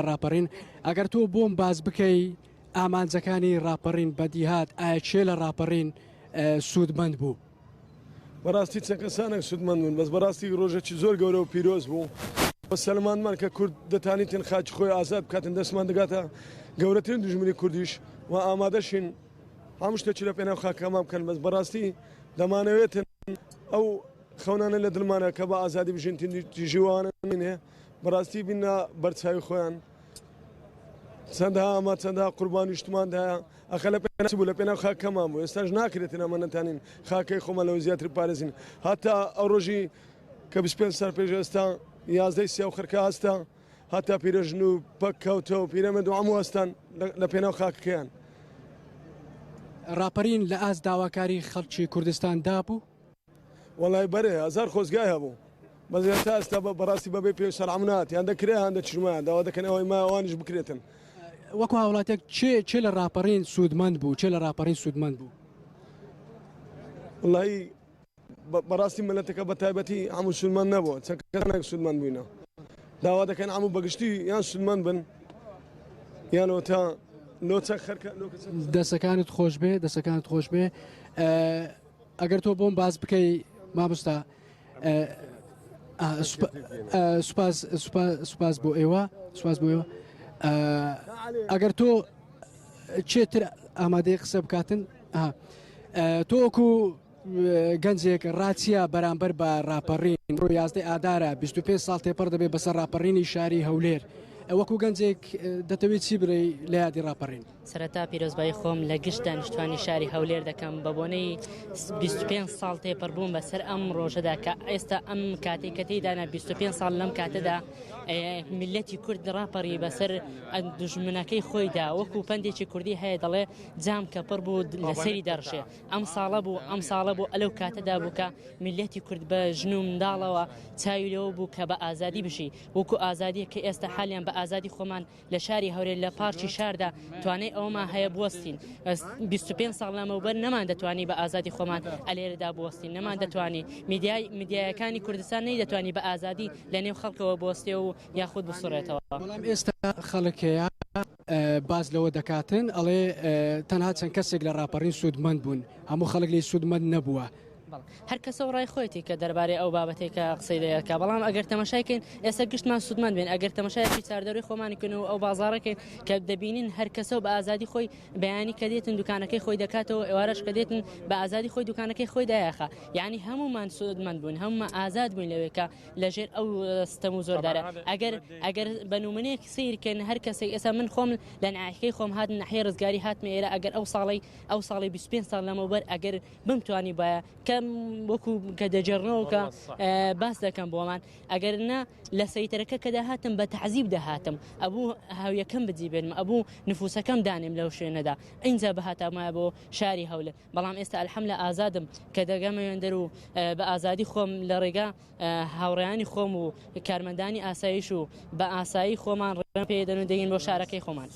ڕاپەڕین ئەگەر تۆ بۆم باس بکەی ئامانجەکانی ڕاپەڕین بەدیهات ئایا کێ لە ڕاپەڕین سوودمەند بوو؟ بەڕاستی چەند کەسانێک سوودمەند بوون بەس بەڕاستی ڕۆژێکی زۆر گەورە و پیرۆز بوو و سەلماندمان کە کورد دەتانیتن خاکی خۆی ئازاد بکاتن دەستمان دەگاتە گەورەترین دوژمنی کوردیش و ئامادەشین هەموو شتێکی لە پێناو خاکەکەمان بکەن بەس بەڕاستی دەمانەوێتن ئەو خەونانە لە دڵمانە کە بە ئازادی بژین تیژی وانە بەڕاستی بینە بەرچاوی خۆیان چەندها ئەمە چەندها قوربانیشتمان دایە ئەخە لە پێناو چ بوو لە پێناو خاکەمان بوو ئێستاش ناکرێتن ئەمە نەتانین خاکەی خۆمان لەوە زیاتر پارێزین هەتا ئەو ڕۆژی کە 25 سال پێش ئێستا یازدەی سیا و خەرکە هەستا هەتا پیرەژن و پەک کەوتە و پیرەمێرد و هەموو هەستان لە پێناو خاکەکەیان. ڕاپەرین لە ئاست داواکاری خەڵکی کوردستان دابوو؟ وەڵای بەرێ هەزار خۆزگای هەبوو بەس تا ئێستا بەڕاستی بەبێ پێ سەرعەم نات یان دەکرێ هەندە چشمایان داوا دەکەن ئەوەی ما ئەوانیش بکرێتن. وەکو هاوڵاتێک چێ چێ لە ڕاپەڕین سوودمەند بوو چێ لە ڕاپەڕین سوودمەند بوو؟ وەڵی بەڕاستی ملەتەکە بە تایبەتی هەموو سوودمەند نەبووە چەند کەسانێک سوودمەند بووینە داوا دەکەن هەموو بەگشتی یان سوودمەند بن یانەوە تا لۆ چەند خەرکە دەسەکانت خۆش بێ دەسەکانت خۆش بێ ئەگەر تۆ بۆم باس بکەی مامۆستا سوپاس سوپاس بۆ ئێوە سوپاس بۆ ئێوە ئەگەر تۆ چێتر ئامادەی قسە بکاتن تۆ وەکو گەنجێک ڕاچیە بەرامبەر بە ڕاپەڕین ڕۆ یازدەی ئادارە 25 ساڵ تێپەڕ دەبێت بەسەر ڕاپەڕینی شاری هەولێر وەکو گەنجێک دەتەوێت چی بڵێ لە یادی ڕاپەڕین؟ سەرەتا پیرۆزبایی خۆم لە گشت دانیشتوانی شاری هەولێر دەکەم بە بۆنەی 25 ساڵ تێپەڕبوون بەسەر ئەم ڕۆژەدا کە ئێستا ئەم کاتێک کە تێیدانا 25 ساڵ لەم کاتەدا میلەتی کورد ڕاپەڕی بەسەر دوژمنەکەی خۆیدا وەکو پەندێکی کوردی هەیە دەڵێ جام کە پڕ بوو لەسەری دەڕژێ ئەم ساڵە بوو ئەم ساڵە بوو ئەلەو کاتەدا بوو کە میلەتی کورد بە ژن و منداڵەوە چاوی لەوە بوو کە بە ئازادی بژی وەکو ئازادیە کە ئێستا حالیان بە ئازادی خۆمان لە شاری هەولێر لە پارکی شاردا توانای ئەوەمان هەیە بوەستین 25 ساڵ لەمەوبەر نەمان دەتوانی بە ئازادی خۆمان ئەلێرەدا بوەستین نەمان دەتوانی میدیای میدیایەکانی کوردستان نەی دەتوانی بە ئازادی لە نێو خەڵکەوە بوەستێ و یاخود بسڕێتەوە. بەڵام ئێستا خەڵک هەیە. باس لەوە دەکاتن ئەڵێ تەنها چەند کەسێک لە ڕاپەڕین سوودمەند بوون هەموو خەڵک لی سوودمەند نەبووە. هەر کەسە و ڕای خۆیەتی کە دەربارەی ئەو بابەتەی کە قسەی لێ بەڵام ئەگەر تەماشای کەین ئێستا گشتمان سوودمەند بین ئەگەر تەماشایەکی چاردەوری خۆمانی کەن و ئەو بازاڕەکەین کە دەبینین هەر کەسە و بە ئازادی خۆی بەیانی کە دێتن دوکانەکەی خۆی دەکاتەوە ئێوارەش کە دێتن بە ئازادی خۆی دوکانەکەی خۆی دایەخا یعنی هەمومان سوودمەند بوون هەمومان ئازاد بووین لەوێ کە لەژێر ئەو ستەم و زۆردارە ئەگەر ئەگەر بە نمونەیەک سیرکەن هەر کەسێک ئێستا من خۆم لە ناحیەکەی خۆم هات ناحیە ڕزگاری هاتمە ئێرە ئەگەر ئەو ساڵی ئەو ساڵی 25 ساڵ لەمەوبەر ئەگەر بمتوانی باە کە وەکو کە دەجێڕنەوە کە باس دەکەم بۆمان ئەگەر نا لە سەیتەرەکە کە دەهاتم بە تەعزیب دەهاتم ئەبوو هاویەکەم بجی بێنم ئەبوو نفوسەکەم دانێم لەو شوێنەدا ئینجا بهاتامایە بۆ شاری هەولێر بەڵام ئێستا الحملە ئازادم کە دەگەمە وێندەر و بە ئازادی خۆم لە ڕێگا هاوڕێیانی خۆم و کارمەندانی ئاسایش و بە ئاسایی خۆمان ڕێ پێ دەن و دەگەین بۆ شارەکەی خۆمان.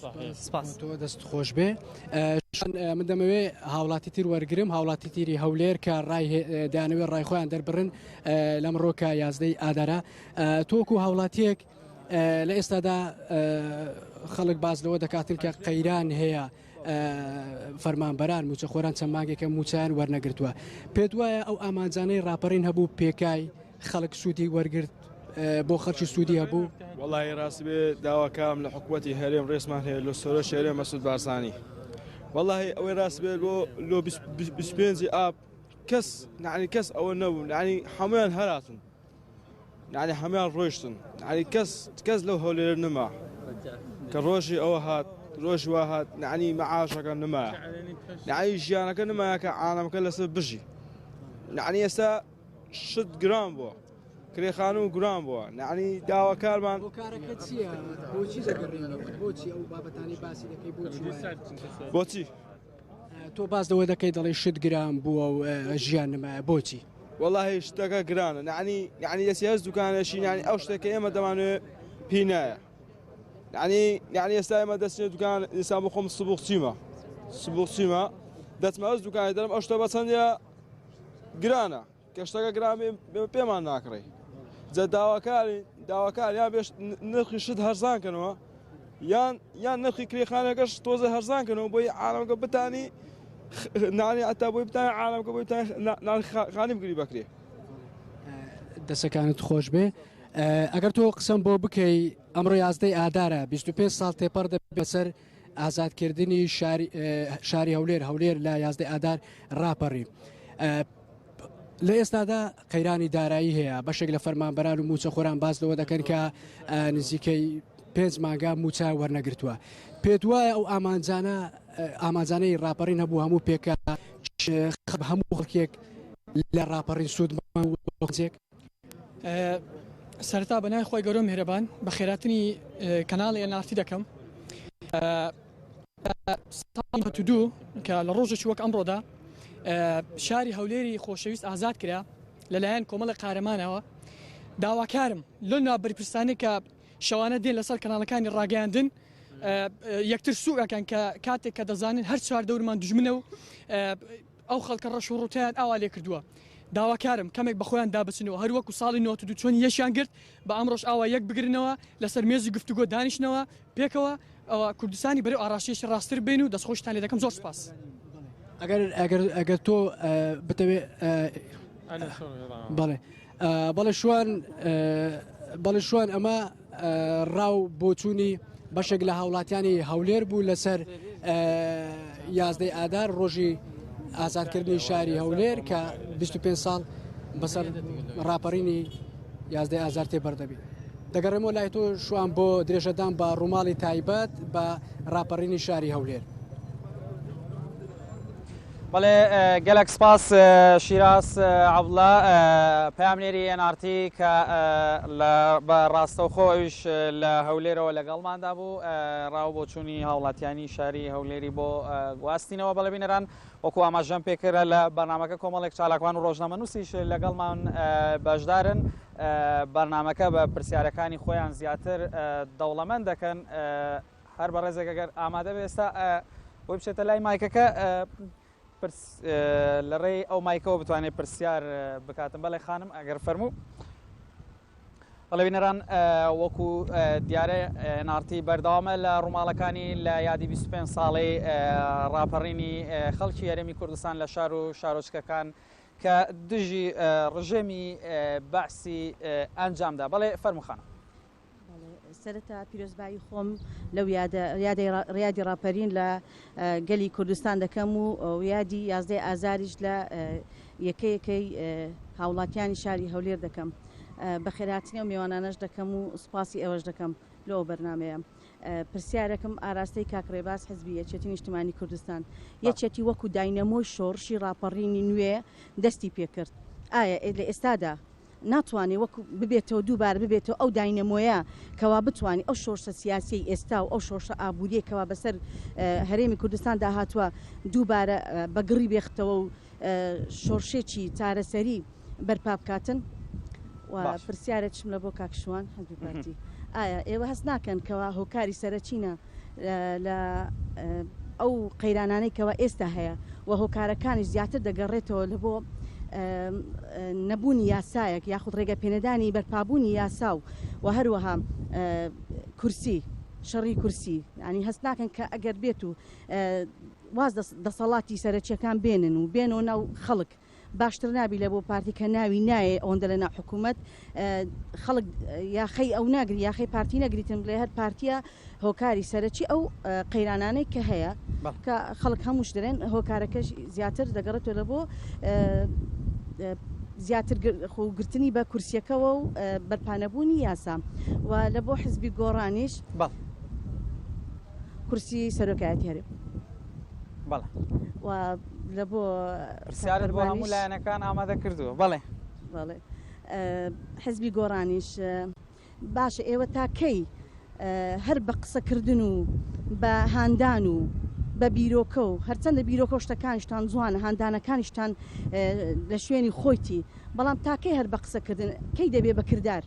سپاس. تۆ دەست خۆش بێ. من دەمەوێ هاوڵاتی تیر وەرگرم هاوڵاتی تیری هەولێر کە ڕای دەیانەوێت ڕای خۆیان دەربڕن لەمڕۆ کە یازدەی ئادارە تۆکو هاوڵاتیەک لە ئێستادا خەڵک باز لەوە دەکاتن کە قەیران هەیە فەرمانبەران موچەخۆران چەند مانگێکە موچیان وەرنەگرتووە پێت وایە ئەو ئامانجانەی ڕاپەڕین هەبوو پێکای خەڵک سوودی وەرگرت بۆ خەڵکی سوودی هەبوو؟ وەڵی ڕاست بێ داواکام لە حکوومەتی هەرێم ڕێزمان هەیە لە سەرۆکی هەرێم مەسعود بارزانی وەڵی ئەوەی ڕاست بێ لۆ لۆ 25 ئاب کەس نعنی کەس ئەوە نەبوو نعنی هەمویان هەراتن یعنی هەموان ڕۆیشتن یعنی کەس کەس لەو هەولێرە نما کە ڕۆژی ئەوە هات ڕۆژ وا هات یعنی مەعاشەکە نما یعنی ژیانەکە نمایە کە عالەمەکە لەسەر بژی یعنی ئێستا شت گران بووە کرێخان و گران بووە یعنی داواکارمان هۆکارەکە چییە بۆچی دەگەڕێنەوە بۆچی ئەو بابەتانی باسی دەکەی بۆچی بۆچی تۆ باس لەوە دەکەی دەڵێی شت گران بووە و ژیان نمایە بۆچی؟ وەڵاهی شتەکە گرانە یعنی یعنی دەستی هەست دوکانێکی یعنی ئەو شتێک کە ئێمە دەمانوێ پێی نایە یعنی یعنی ئێستا ئێمە دەچینە دوکان ئێستا بۆ خۆم سبوخچیمە سبوخچیمە دەچمە ئەو دوکانی دەرم ئەو شتە بە چەندە گرانە کە شتەکە گران بێ پێمان ناکڕی جا داواکاری داواکار یا بێش نرخی شت هەرزان کەنەوە یان یان نرخی کرێخانەکەش تۆزە هەرزان کەنەوە بۆی عالەمەکە بتانی نانی ئەتا بۆی بتانی عالەمەکە بۆی بتانی نان خانی بگری بەکرێ دەسەکانت خۆش بێ ئەگەر تۆ قسەم بۆ بکەی ئەمڕۆ یازدەی ئادارە 25 ساڵ تێپەڕ دەبێت بەسەر ئازادکردنی شاری شاری هەولێر هەولێر لە یازدەی ئادار ڕاپەڕی. لە ئێستادا قەیرانی دارایی هەیە بەشێک لە فەرمانبەران و موچەخۆران باس لەوە دەکەن کە نزیکەی پێنج مانگا موچە وەرنەگرتووە پێت وایە ئەو ئامانجانە ئامانجانەی ڕاپەڕین هەبوو هەموو پێکە هەموو خەڵکێک لە ڕاپەڕین سوود سەرتا بە ناوی خۆی گەورە میهرەبان بە خێراتنی کەناڵی ئێن دەکەم ساڵی دوو کە لە ڕۆژێکی وەک ئەمڕۆدا شاری هەولێری خۆشەویست ئازاد کرا لەلایەن کۆمەڵی قارەمانەوە داواکارم لەو نابەرپرسانی کە شەوانە دێن لەسەر کەناڵەکانی ڕاگەیاندن یەکتر سوکەکەن کە کاتێک کە دەزانن هەر چوار دەورمان دژمنە و ئەو خەڵکە ڕەش و ڕووتەیان ئاوا لێ کردووە. داواکارم کەمێک بە خۆیان دا بچنەوە هەر وەکو ساڵی 92 چۆن یەکیان گرت بە ئەمڕۆش ئاوا یەک بگرنەوە لەسەر مێزی گفتوگۆ دانیشنەوە پێکەوە ئەوە کوردستانی بەرەو ئاڕاستەیەکی ڕاستتر ببەین و دەستخۆشیتان لێ دەکەم زۆر سوپاس. ئەگەر ئەگەر ئەگەر تۆ بتەوێ بەڵێ بەڵێ شوان بەڵێ شوان ئەمە ڕاو بۆچوونی بەشێک لە هاوڵاتیانی هەولێر بوو لەسەر یازدەی ئادار ڕۆژی ئازادکردنی شاری هەولێر کە 25 ساڵ بەسەر ڕاپەڕینی یازدەی ئازار تێپەڕ دەبێت. دەگەڕێمەوە لای تۆ شوان بۆ درێژەدان بە ڕووماڵی تایبەت بە ڕاپەڕینی شاری هەولێر. بەڵێ گەلەک سپاس شیراز عەبدوڵا پەیامنێری NRT کە لە بە ڕاستەوخۆ ئەویش لە هەولێرەوە لەگەڵماندا بوو ڕاو بۆچوونی هاوڵاتیانی شاری هەولێری بۆ گواستینەوە بەڵێ بینەران وەکو ئاماژەم پێکرا لە بەرنامەکە کۆمەڵێک چالاکوان و ڕۆژنامەنووسیش لەگەڵمان بەشدارن بەرنامەکە بە پرسیارەکانی خۆیان زیاتر دەوڵەمەند دەکەن هەر بەڕێزێک ئەگەر ئامادە بێ ئێستا بۆی بچێتە لای مایکەکە لە ڕێی ئەو مایکەوە بتوانێت پرسیار بکاتم بەڵێ خانم ئەگەر فەرموو. بەڵێ بینەران وەکو دیارە NRT بەردەوامە لە ڕووماڵەکانی لە یادی 25 ساڵەی ڕاپەڕینی خەڵکی هەرێمی کوردستان لە شار و شارۆچکەکان کە دژی ڕژێمی بەعسی ئەنجامدا بەڵێ فەرموو خانم. سەرەتا پیرۆزبایی خۆم لەو یادە یادی ڕاپەرین لە گەلی کوردستان دەکەم و یادی یازدەی ئازاریش لە یەکە یەکەی هاوڵاتیانی شاری هەولێر دەکەم. بەخێرهاتنی ئەو مێوانانەش دەکەم و سوپاسی ئێوەش دەکەم لۆ ئەو بەرنامەیە. پرسیارێکم ئاراستەی کاک ڕێباز حزبی یەکێتی نیشتمانی کوردستان. یەکێتی وەکو داینەمۆی شۆڕشی ڕاپەڕینی نوێ دەستی پێکرد. ئایا لە ئێستادا ناتوانێ وەکو ببێتەوە دووبارە ببێتەوە ئەو داینەمۆیە کەوا بتوانێ ئەو شۆڕشە سیاسیەی ئێستا و ئەو شۆڕشە ئابووریەی کەوا بەسەر هەرێمی کوردستاندا هاتووە دووبارە بە گڕی بێختەوە و شۆڕشێکی چارەسەری بەرپا بکاتن؟ و پرسیارێکشم لە بۆ کاک شوان حزبی پارتی ئایا ئێوە هەست ناکەن کەوا هۆکاری سەرەکینە لە ئەو قەیرانانەی کەوا ئێستا هەیە و هۆکارەکانیش زیاتر دەگەڕێتەوە لە بۆ نەبوونی یاسایەک یاخود ڕێگە پێنەدانی بەرپابوونی یاسا و و هەروەها کورسی شەڕی کورسی ینی هەست ناکەن کە ئەگەر بێت و واز دەسەڵاتی سەرەکیەکان بێنن و بێنەوە ناو خەڵک باشتر نابی لە بۆ پارتی کە ناوی نایێ ئەوەندە لە ناو حکوومەت خەڵک یاخەی ئەو ناگری یاخەی پارتی نەگریتن بڵێ هەر پارتیە هۆکاری سەرەکی ئەو قەیرانانەی کە هەیە کە خەڵک هەمووش دەرێن هۆکارەکەش زیاتر دەگەڕێتەوە لە بۆ زیاتر خۆگرتنی بە کورسیەکەوە و بەرپانەبوونی یاسا و لە بۆ حزبی گۆڕانیش کورسی سەرۆکایەتی هەرێم. بەڵێ. و لە بۆ پرسیارت بۆ هەموو لایەنەکان ئامادە کردووە. بەڵێ. بەڵێ. حزبی گۆڕانیش باشە ئێوە تا کەی هەر بە قسەکردن و بە هاندان و بە بیرۆکە و هەرچەندە بیرۆکە و شتەکانیشتان جوانە هاندانەکانیشتان لە شوێنی خۆیتی بەڵام تا کەی هەر بە قسەکردن کەی دەبێ بە کردار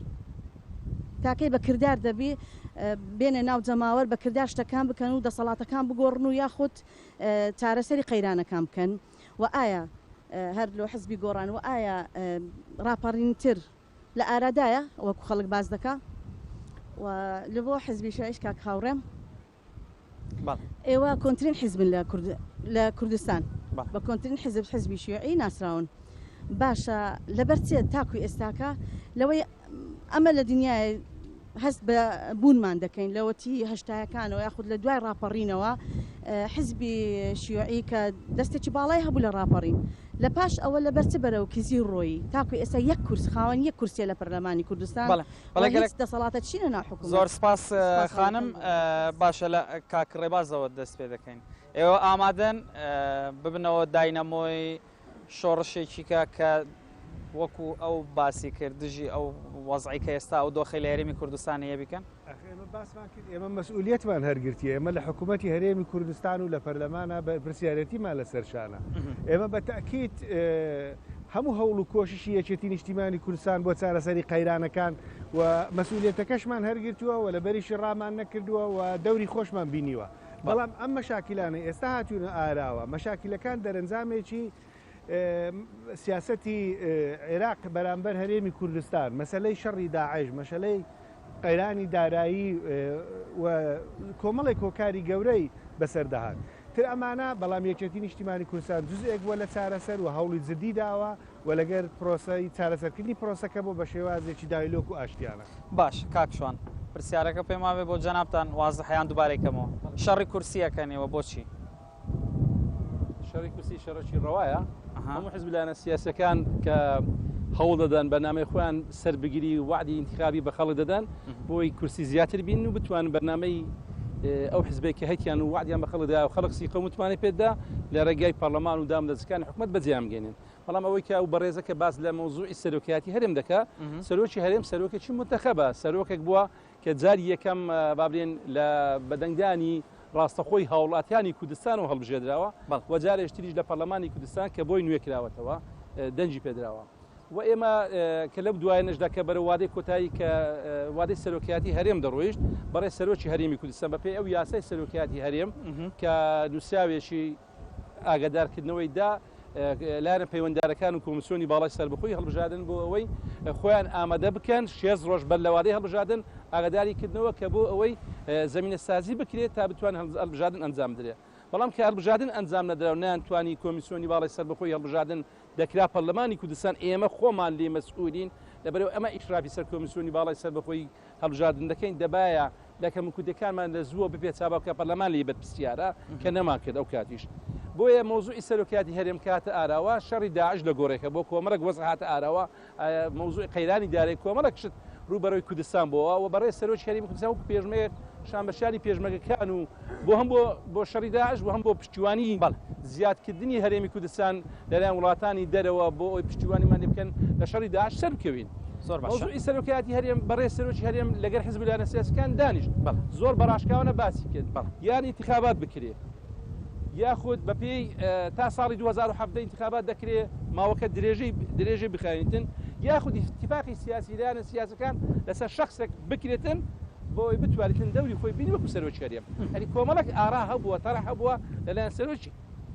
تا کەی بە کردار دەبی بێنە ناو جەماوەر بە کردار شتەکان بکەن و دەسەڵاتەکان بگۆڕن و یاخود چارەسەری قەیرانەکان بکەن و ئایا هەر لۆ حزبی گۆڕان و ئایا ڕاپەڕینی تر لە ئارادایە وەکو خەڵک باس دەکا و لە بۆ حزبی شیعیش کاک هاوڕێم ئێوە کۆنترین حزبن لە کورد لە کوردستان بە کۆنترین حزب حزبی شیعی ناسراون باشە لەبەر چێ تاکو ئێستاکە لەوەی ئەمە لە دنیای هەست بە بوونمان دەکەین لەوەتی هەشتایەکانەوە یاخود لە دوای ڕاپەڕینەوە حزبی شیوعی کە دەستێکی باڵای هەبوو لە ڕاپەڕین لە پاش ئەوە لەبەر چ بەرەو کزی ڕۆیی تاکو ئێستا یەک کورس خاوەن یەک کورسیە لە پەرلەمانی کوردستان بەڵێ هیچ دەسەڵاتە چینە ناو حکوومەت. زۆر سپاس خانم باشە لە کاک ڕێبازەوە دەست پێ دەکەین ئێوە ئامادەن ببنەوە داینەمۆی شۆڕشێکی کە کە وەکو ئەو باسی کرد دژی ئەو وەزعی کە ئێستا ئەو دۆخی لە هەرێمی کوردستان هەیە بیکەن؟ ئەخ ئێمە باسمان کرد ئێمە مەسئولیەتمان هەرگرتیە ئێمە لە حکوومەتی هەرێمی کوردستان و لە پەرلەمانە بەرپرسیارەتیمان لەسەر شانە ئێمە بە تەئکید هەموو هەوڵ و کۆششی یەکێتی نیشتیمانی کوردستان بۆ چارەسەری قەیرانەکان و مەسئولیەتەکەشمان هەرگرتووە و لەبەریشی ڕامان نەکردووە و دەوری خۆشمان بینیوە بەڵام ئەم مەشاکیلانەی ئێستا هاتوونە ئاراوە، مەشاکیلەکان دەرەنجامێکی سیاسەتی عێراق بەرامبەر هەرێمی کوردستان، مەسەلەی شەڕی داعش، مەسەلەی قەیرانی دارایی و کۆمەڵێک هۆکاری گەورەی بەسەر دەهات. تر ئەمانە، بەڵام یەکێتی نیشتیمانی کوردستان جزئێک بووە لە چارەسەر و هەوڵی جدی داوە و لەگەر پرۆسەی چارەسەرکردنی پرۆسەکە بۆ بە شێوازێکی دایلۆک و ئاشتیانە. باش کاک شوان پرسیارەکە پێم وابێ بۆ جەنابتان وازحە یان دووبارەی کەمەوە شەڕی کورسی ئەکەن ئێوە بۆچی؟ شەڕی کورسی شەڕێکی ڕەوایە هەموو حزب لایەنە سیاسەکان کە هەوڵ دەدەن بەرنامەی خۆیان سەربگری وعدی انتخابی بە خەڵک دەدەن بۆی کورسی زیاتر بین و بتوانن بەرنامەی ئەو حزبێک کە هەتیان و وعدیان بە خەڵک دا و خەڵک سیقە و متمانەی پێدا لە ڕێگای پەرلەمان و دام دەزگاکانی حکومەت بەجێیان بگەێنن بەڵام ئەوەی کە ئەو بەڕێزە کە باس لە مەوزوعی سەرۆکایەتی هەرێم دەکا سەرۆکی هەرێم سەرۆکێکی متەخەبە سەرۆکێک بووە کە جاری یەکەم با بڵێن لە بەدەنگدانی ڕاستەخۆی هاوڵاتیانی کوردستان و هەڵبژێردراوە و جارێش تریش لە پەرلەمانی کوردستان کە بۆی نوێ کراوەتەوە دەنگی پێدراوە و ئێمە کە لەم دوایەنەشدا کە بەرەو وادەی کۆتایی کە وادەی سەرۆکایەتی هەرێم دەڕۆیشت بەڕێ سەرۆکی هەرێمی کوردستان بەپێی ئەو یاسای سەرۆکایەتی هەرێم کە نووسراوێکی ئاگادارکردنەوەی دا. لایەنە پەیوەندارەکان و کۆمیسیۆنی باڵای سەربەخۆی هەڵبژاردن بۆ ئەوەی خۆیان ئامادە بکەن شێست ڕۆژ بەر لە وادەی هەڵبژاردن ئاگاداری کردنەوە کە بۆ ئەوەی زەمینە سازی بکرێت تا بتوان هەڵبژاردن ئەنجام بدرێت بەڵام کە هەڵبژاردن ئەنجام نەدرا و نەیانتوانی کۆمیسیۆنی باڵای سەربەخۆی هەڵبژاردن دەکرا پەرلەمانی کوردستان ئێمە خۆمان لێ مەسئولین لەبەرئەوەی ئەمە ئیشرافی سەر کۆمیسیۆنی باڵای سەربەخۆی هەڵبژاردن دەکەین دەبایە لە کەموکورتیەکانمان لە زووە بپێچابا کە پەرلەمان لێی بەرپرسیارە کە نەمان کرد ئەو کاتیش بۆیە مەوزوعی سەرۆکایەتی هەرێم کە هاتە ئاراوە شەڕی داعش لە گۆڕێکە بۆ کۆمەڵێک وەزع هاتە ئاراوە مەوزوعی قەیرانی دارایی کۆمەڵێک شت ڕووبەڕووی کوردستان بۆوە و بەڕێز سەرۆکی هەرێمی کوردستان وەکو پێشمەرگە شانبەشانی پێشمەرگەکان و بۆ هەم بۆ بۆ شەڕی داعش و هەم بۆ پشتیوانی زیادکردنی هەرێمی کوردستان لەلایەن وڵاتانی دەرەوە بۆ ئەوەی پشتیوانیمان لێ بکەن لە شەڕی داعش سەر بکەوین. زۆر باشە. مەوزوعی سەرۆکایەتی هەرێم بەڕێز سەرۆکی هەرێم لەگەر حزب و لایەنە سیاسیەکان دانیشت زۆر بە ڕاشکاوانە باسی کرد یان ئینتخابات بکرێ یاخود بەپێی تا ساڵی 2017 ئینتخابات دەکرێ ماوەکە درێژەی درێژەی بخاوێنیتن یاخود ئیتفاقی سیاسی لایەنە سیاسەکان لەسەر شەخسێک بکرێتن بۆ ئەوەی بتوانێتن دەوری خۆی بینی وەکو سەرۆکی هەرێم یانی کۆمەڵێک ئارا هەبووە تەرح هەبووە لەلایەن سەرۆکی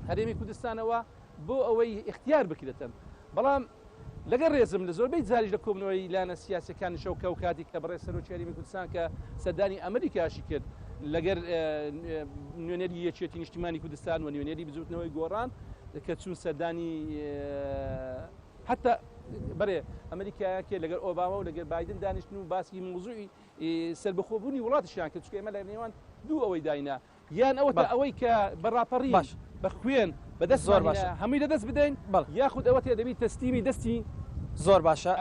هەرێمی کوردستانەوە بۆ ئەوەی ئیختیار بکرێتن بەڵام لەگەڵ ڕێزم لە زۆربەی جاریش لە کۆبوونەوەی لایەنە سیاسیەکانیشەوە کە ئەوکاتی کە بەڕێز سەرۆکی هەرێمی کوردستان کە سەردانی ئەمریکاشی کرد لەگەر نوێنەری یەکێتی نیشتیمانی کوردستان و نوێنەری بزوتنەوەی گۆڕان کە چوون سەردانی حتا بەرێ ئەمریکایان کرد لەگەر ئۆباما و لەگەر بایدن دانیشتن و باسی موزوعی سەربەخۆبوونی وڵاتیشیان کرد چونکە ئێمە لە نێوان دوو ئەوەی داینا یان ئەوەتا ئەوەی کە بە ڕاپەڕین باش. بە خوێن بە دەست زۆر باشە. هەمووی لە دەست بدەین بەڵێ. یاخود ئەوەتێ دەبی تەسلیمی دەستی زۆر باشە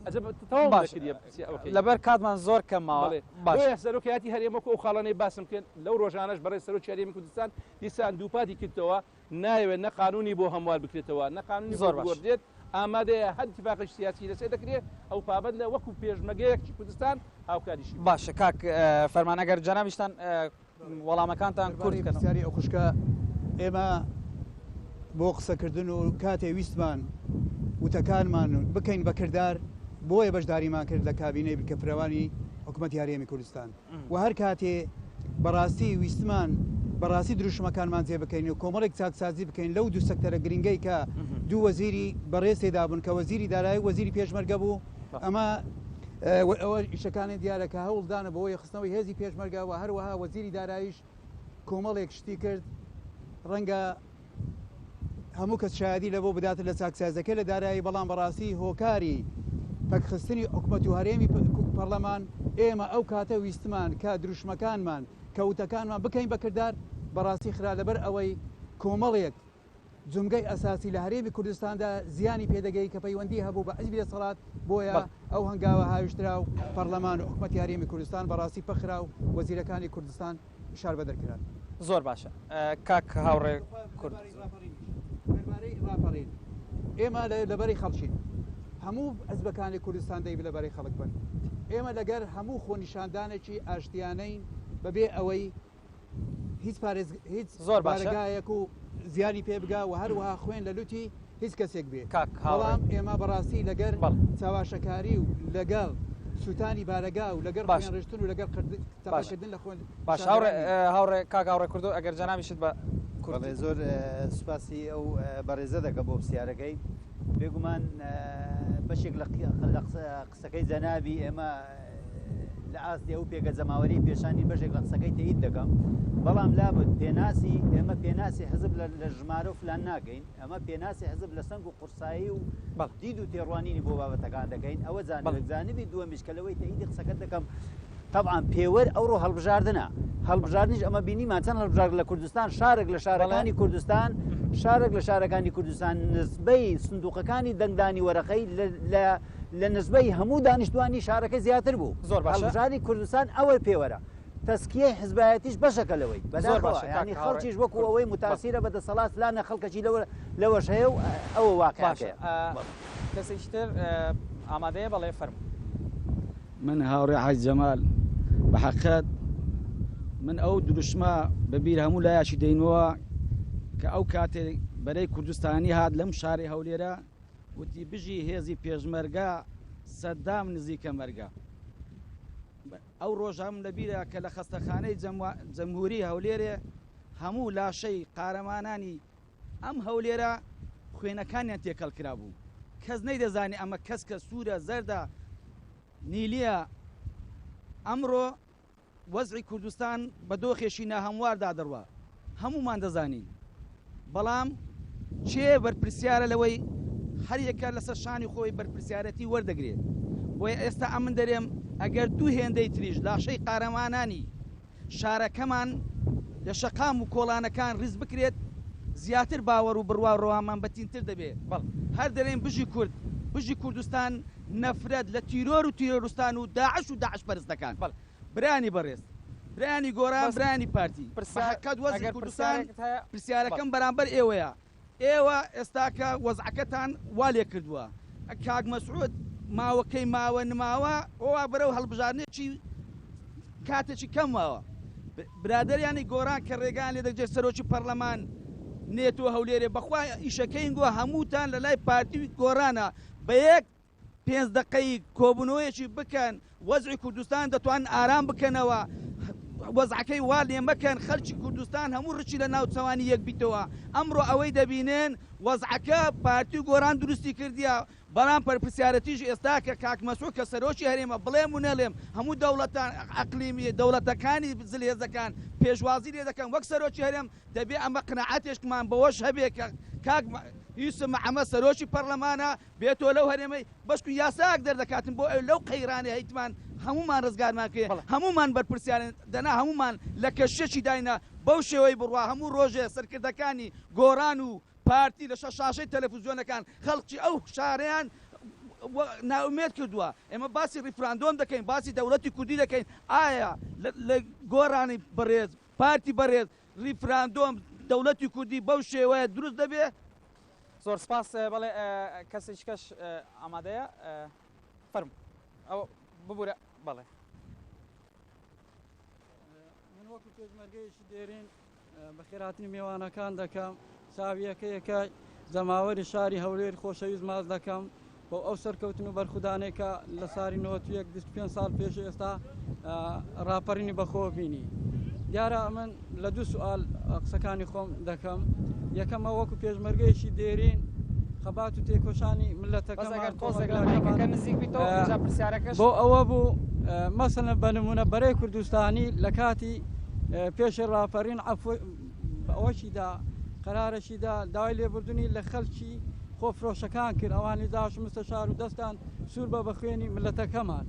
ئەجە تەواو باش نەکردیە پرسیارەکەی. لەبەر کاتمان زۆر کەم ماوە بەڵێ باش. بۆیە سەرۆکایەتی هەرێم وەکو ئەو خاڵانەی باسم کرد لەو ڕۆژانەش بەڕێز سەرۆکی هەرێمی کوردستان دیسان دووپاتی کردەوە نایەوێت نە قانوونی بۆ هەموار بکرێتەوە نە قانوونی بۆ زۆر باش. بگۆڕدرێت ئامادەیە هەر ئیتیفاقێکی سیاسی لەسەر دەکرێت ئەو پابەندە وەکو پێشمەگەیەکی کوردستان هاوکاریشی بکات. باشە کاک فەرمان ئەگەر جەنابیشتان وەڵامەکانتان کورت دەربارەی بکەنەوە. پرسیاری ئەو خوشکە ئێمە بۆ قسەکردن و کاتێ ویستمان وتەکانمان بکەین بە کردار بۆیە بەشداریمان کرد لە کابینەی بنکەفراوانی حکومەتی هەرێمی کوردستان. و هەر کاتێ بەڕاستی ویستمان بەڕاستی دروشمەکانمان جێ بکەین و کۆمەڵێک چاکسازی بکەین لەو دوو سەکتەرە گرنگەی کە دوو وەزیری بەڕێز تێدا بوون کە وەزیری دارایی و وەزیری پێشمەرگە بوو ئەمە ئەوە ئیشەکانی دیارە کە هەوڵدانە بۆ یەکخستنەوەی هێزی پێشمەرگە و هەروەها وەزیری داراییش کۆمەڵێک شتی کرد ڕەنگە هەموو کەس شایەدی لەبۆ بدات لە چاکسازەکە لە دارایی، بەڵام بەڕاستی هۆکاری پەکخستنی حکومەت و هەرێمی پەڕلەمان ئێمە ئەو کاتە ویستمان کە دروشمەکانمان کە وتەکانمان بکەین بە کردار بەڕاستی خرا لەبەر ئەوەی کۆمەڵێک جومگەی ئەساسی لە هەرێمی کوردستاندا زیانی پێدەگەی کە پەیوەندی هەبوو بە حزبی دەسەڵات بۆیە ئەو هەنگاوە هاویشترا و پەڕلەمان و حکومەتی هەرێمی کوردستان بەڕاستی پەکخرا و وەزیرەکانی کوردستان شاربەدەر کران. زۆر باشە کاک هاوڕێ کورد. دەربارەی ڕاپەڕین ئێمە لەبەرەی خەڵکین هەموو حزبەکانی کوردستان دەیب لەبەرەی خەڵک بن ئێمە لەگەر هەموو خۆنیشاندانێکی ئاشتیانەین بەبێ ئەوەی هیچ پارێز هیچ زۆر باشە. بارەگایەک و زیانی پێ بگا و هەروەها خوێن لە لوتی هیچ کەسێک بێ کاک هاوڕێ. بەڵام ئێمە بەڕاستی لەگەر بەڵێ. چاواشەکاری و لەگەڵ سوتانی بارەگا و لەگەر باشە. خوێن ڕشتن و لەگەڵ قرد باشە. تەقەکردن لە خۆن باش هاوڕێ شاندەرانی. هاوڕێ کاک هاوڕێ کوردۆ ئەگەر جەنابیشت بە کورتی. بەڵێ زۆر سوپاسی ئەو بەڕێزە دەکەم بۆ پرسیارەکەی بێگومان بەشێک لە قسەکەی جەنابی ئێمە لە ئاستی ئەو پێگە جەماوەری پێشانی بەشێک لە قسەکەی تەئید دەکەم بەڵام لابد پێناسی ئێمە پێناسی حزب لە ژمارە و فلان ناکەین ئەمە پێناسی حزب لە سەنگ و قورسایی و دید و تێڕوانینی بۆ بابەتەکان دەکەین ئەوە جانبێک جانبی دووەمیش کە لەوەی تەئیدی قسەکەت دەکەم تەبعەن پێوەر ئەوڕۆ هەڵبژاردنە هەڵبژاردنیش ئەمە بینیمان چەند هەڵبژاردن لە کوردستان شارێک لە شارەکانی کوردستان شارێک لە شارەکانی کوردستان نسبەی سندوقەکانی دەنگدانی وەرەقەی لە لە نسبەی هەموو دانیشتوانی شارەکە زیاتر بوو زۆر باشە هەڵبژاردنی کوردستان ئەوە پێوەرە تەسکیەی حزبایەتیش بەشەکە لەوەی زۆر بەداخەوە باشە کاک یانی هاوڕێ خەڵکیش وەکو کورد ئەوەی بەڵێ. موتاسیرە بە دەسەڵات فلانە خەڵکەکی لەوە لەوەش هەیە و ئەوە باشە واقعەکەیە. ئە، کەسێکی تر ئامادەیە بەڵێ فەرموو. من هاوڕێ حاجی جەمال بە حەقیقەت من ئەو دروشمە بە بیر هەموو لایەکی دەینەوە کە ئەو کاتێ بەرەی کوردستانی هات لەم شاری هەولێرە وتی بژی هێزی پێشمەرگە سەدام نزیکە مەرگە ئەو ڕۆژەم لەبیرە کە لە خەستەخانەی جەمهوری هەولێرێ هەموو لاشەی قارەمانانی. ئەم هەولێرە خوێنەکانیان تێکەڵ کرابوو کەس نەیدەزانی ئەمە کەسکە سوورە زەردە نیلیە ئەمڕۆ وەزعی کوردستان بە دۆخێکی ناهەمواردا دەڕوا هەموومان دەزانین بەڵام کێ بەرپرسیارە لەوەی هەر یەکە لەسەر شانی خۆی بەرپرسیارەتی وەردەگرێت بۆیە ئێستا ئەمن دەرێم ئەگەر دوو هێندەی تریش لاشەی قارەمانانی شارەکەمان لە شەقام و کۆڵانەکان ڕیز بکرێت زیاتر باوەڕ و بڕوا و ڕەوامان بەتینتر دەبێت هەر دەرێین بژی کورد بژی کوردستان نەفرەت لە تیرۆر و تیرۆرستان و داعش و داعش پەرستەکان. برایانی بەڕێز، برایانی گۆڕان، برایانی پارتی، بە حەقیقەت وەزعی کوردستان، پرسیارەکەم بەرامبەر ئێوەیە، ئێوە ئێستاکە وەزعەکەتان وا لێ کردووە، کاک مەسعود ماوەکەی ماوە نماوە، وا بەرەو هەڵبژاردنێکی کاتێکی کەم ماوە، برادەریانی گۆڕان کە ڕێگایان لێ دەگرێت سەرۆکی پەڕلەمان نێتۆ هەولێرێ، بەخوا ئیشەکەین گۆ هەمووتان لەلای پارتی و گۆڕانە بە یەک پێنج دەقەیی کۆبوونەوەیەکی بکەن وەزعی کوردستان دەتوانن ئارام بکەنەوە وەزعەکەی وا لێ مەکەن خەلکی کوردستان هەموو ڕکی لە ناوچەوانی یەک بیتەوە ئەمڕۆ ئەوەی دەبینن وەزعەکە پارتی و گۆران دروستی کردیە بەڵام پەرپرسیارەتیش ئێستا کە کاک مەسعود کە سەرۆکی هەرێمە بڵێم و نەڵێم هەموو دەوڵەتان ئەقلیمی دەوڵەتەکانی زلهێزەکان پێشوازی لێ دەکەن وەک سەرۆکی هەرێم دەبێ ئەمە قناعەتێکمان بەوەش هەبێ کە کاک یوسف محەمەد سەرۆکی پەرلەمانە بێتۆ لەو هەرێمەی بەشکو یاسایەک دەردەکاتن بۆ ئەوی لەو قەیرانەی هەیتمان هەموومان ڕزگارمان کرێ هەموومان بەرپرسیارین دەنا هەموومان لە کەشیەکی داینە بەو شێوەی بڕوا هەموو ڕۆژێ سەرکردەکانی گۆڕان و پارتی لە شاشەی تەلەفزیۆنەکان خەڵکی ئەو شارەیان نائومێد کردووە ئێمە باسی ڕیفراندۆم دەکەین باسی دەوڵەتی کوردی دەکەین ئایا لە گۆڕانی بەڕێز پارتی بەڕێز ڕیفراندۆم دەوڵەتی کوردی بەو شێوەیە دروست دەبێ؟ زۆر سپاس بەڵێ کەسێکی کەش ئامادەیە فەرموو ئەو ببورە بەڵێ. من وەکو پێشمەرگەیەکی دێرین بەخێرهاتنی مێوانەکان دەکەم چاویەکە یەکە جەماوەری شاری هەولێر خۆشەویست ماچ دەکەم بۆ ئەو سەرکەوتن و بەرخودانەی کە لە ساری 91 25 ساڵ پێش ئێستا ڕاپەڕینی بەخۆوە بینی دیارە من لە دوو سوال قسەکانی خۆم دەکەم یەکەمە وەکو پێشمەرگەیەکی دێرین خەبات و تێکۆشانی ملەتەکەمان بۆ ئەوە بوو مەسەلەن بە نمونە بەرەی کوردستانی لە کاتی پێشی ڕاپەرین ئەوەشیدا قەرارەشیدا داوای لێبوردنی لە خەلکی خۆفرۆشەکان کرد ئەوانی جاش مستەشار و دەستان سوور بە بە خوێنی ملەتەکەمان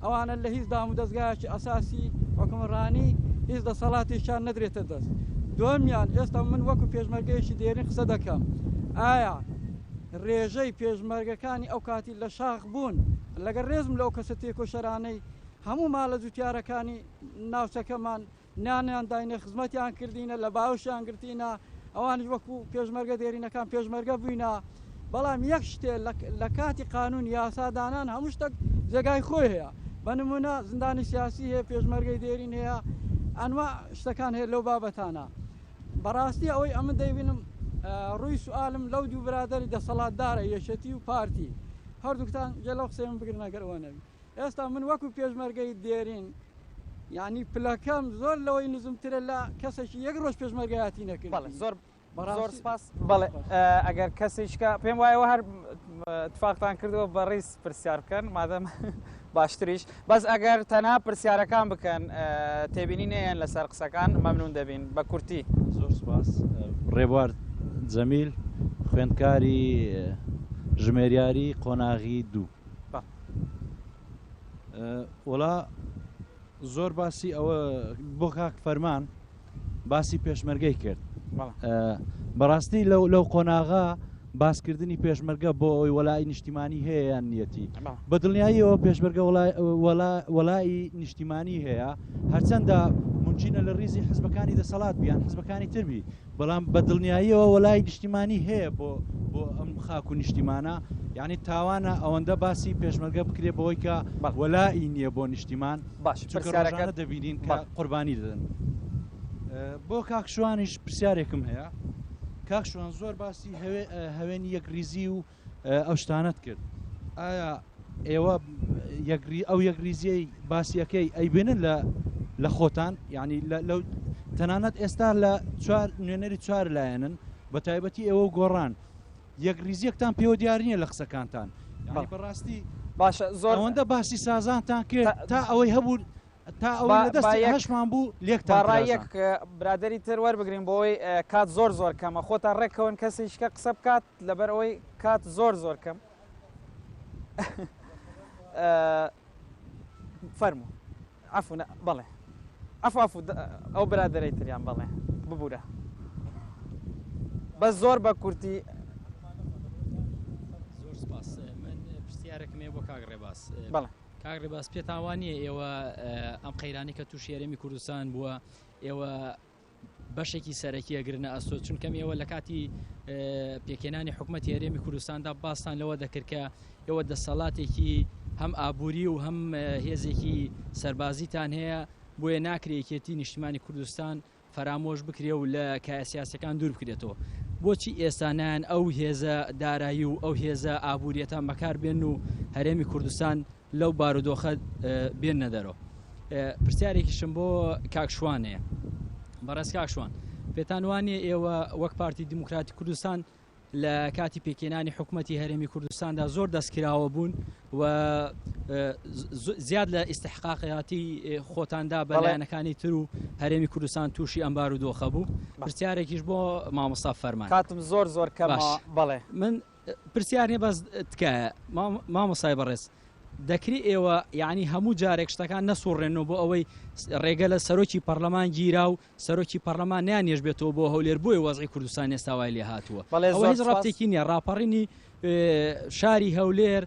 ئەوانە لە هیچ دام و دەزگایەکی ئەساسی حکومڕانی هیچ دەسەڵاتێکیان نەدرێتە دەست دووەمیان ئێستا من وەکو پێشمەرگەیەکی دێرین قسە دەکەم ئایا ڕێژەی پێشمەرگەکانی ئەو کاتی لە شاخ بوون لەگەڵ ڕێزم لەو کەسە تێکۆشەرانەی هەموو ماڵە جوتیارەکانی ناوچەکەمان نانیان داینە خزمەتیان کردینە لە باوەشیان گرتینە ئەوانیش وەکو پێشمەرگە دێرینەکان پێشمەرگە بووینە بەڵام یەک شتێ لە کاتی قانون یاسا دانان هەموو شتێک جێگای خۆی هەیە بە نمونە زیندانی سیاسی هەیە پێشمەرگەی دێرین هەیە ئەنوا شتەکان هەیە لەو بابەتانە بەڕاستی ئەوەی ئەمن دەیبینم ڕووی سوالم لەو دوو برادری دەسەڵاتدارە یەکێتی و پارتی هەردووکتان گوێ لەو قسەی من بگرن ئەگەر ئەوە نەبی ئێستا من وەکو پێشمەرگەی دێرین یعنی پلەکەم زۆر لەوەی نزمترە لە کەسێکی یەک ڕۆژ پێشمەرگایەتی نەکرد بەڵێ زۆر زۆر سپاس بەڵێ ئەگەر کەسێکە پێم وایەوە هەر تفاقتان کردەوە بەڕیز پرسیار بکەن مادەم باشتریش بەس ئەگەر تەنها پرسیارەکان بکەن تێبینی نەیەن لەسەر قسەکان مەمنون دەبین بە کورتی. زۆر سپاس ڕێبوار جەمیل خوێندکاری ژمێریاری قۆناغی دوو. وەڵا زۆر باسی ئەوە بۆ کاک فەرمان باسی پێشمەرگەی کرد بەڕاستی لەو لەو قۆناغا باسکردنی پێشمەرگە بۆ ئەوی وەلائی نیشتیمانی هەیە یان نیەتی بە دڵنیاییەوە پێشمەرگە وەلائی نیشتیمانی هەیە هەرچەندە ممکنە لە ریزی حزبەکانی دەسەڵات بیان حزبەکانی تربی بەڵام بە دڵنیاییەوە وەلائی نیشتیمانی هەیە بۆ بۆ ئەم خاک و نیشتیمانە یعنی تاوانە ئەوەندە باسی پێشمەرگە بکرێ بەوەی کە وەلائی نییە بۆ نیشتیمان باش چونکە ڕۆژانە دەبینین کە قوربانی دەدەن. بۆ کاک شوانیش پرسیارێکم هەیە کاک شوان زۆر باسی هەوێنی یەکریزی و ئەو شتانەت کرد ئایا ئێوە یەکری ئەو یەکریزیەی باسیەکەی ئەیبینن لە لە خۆتان یعنی لەو تەنانەت ئێستا لە چوار نوێنەری چوار لایەنن بە تایبەتی ئێوە و گۆڕان یەکریزیەکتان پێوە دیار نییە لە قسەکانتان یانی بەڕاستی باشە زۆر ئەوەندە باسی سازانتان کرد تا ئەوەی هەبوو تا ئەوەی لە دەستی هەشمان بوو لێکتان با ڕای یەک برادەری تر وەربگرین بۆ ئەوەی کات زۆر زۆر کەمە خۆتان ڕێککەون کەسێکیکە قسە بکات لەبەر ئەوەی کات زۆر زۆر کەم فەرموو عەفو نا بەڵێ عەفو عەفو ئەو برادەرەی تریان بەڵێ ببورە بەس زۆر بە کورتی. زۆر سپاس من پرسیارێکم هەیە بۆ کاک ڕێباز. بەڵێ. کاک ڕێباز پێتان وا نییە ئێوە ئەم قەیرانی کە تووشی هەرێمی کوردستان بووە ئێوە بەشێکی سەرەکی ئەگرنە ئەستۆ چونکەم ئێوە لە کاتی پێکهێنانی حکومەتی هەرێمی کوردستاندا باستان لەوە دەکرد کە ئێوە دەسەڵاتێکی هەم ئابووری و هەم هێزێکی سەربازیتان هەیە بۆیە ناکرێ یەکێتی نیشتیمانی کوردستان فەرامۆش بکرێ و لە کایە سیاسەکان دوور بکرێتەوە بۆچی ئێستا نایەن ئەو هێزە دارایی و ئەو هێزە ئابووریەتان بەکار بێن و هەرێمی کوردستان لەو بارودۆخە بێننە دەرەوە. پرسیارێکیشم بۆ کاک شوان هەیە. بەڕێز کاک شوان، پێتان وا نییە ئێوە وەک پارتی دیموکراتی کوردستان لە کاتی پێکهێنانی حکوومەتی هەرێمی کوردستاندا زۆر دەستکراوە بوون و زیاد لە ئیستحقاقیاتی خۆتاندا بە لایەنەکانی تر و هەرێمی کوردستان تووشی ئەم بارودۆخە بوو؟ پرسیارێکیش بۆ مامۆستا فەرمان. کاتم زۆر زۆر کەمە بەڵێ. من پرسیار نیە بەس تکایە مامۆستای بەڕێز دەکری ئێوە یعنی هەموو جارێک شتەکان نەسوڕێنەوە بۆ ئەوەی ڕێگە لە سەرۆکی پەرلەمان گیرا و سەرۆکی پەرلەمان نیان بێتەوە بۆ هەولێر بۆیە وەزعی کوردستان ئێستا وای لێ هاتووە ئەوە هیچ ڕابتێکی نییە ڕاپەڕینی شاری هەولێر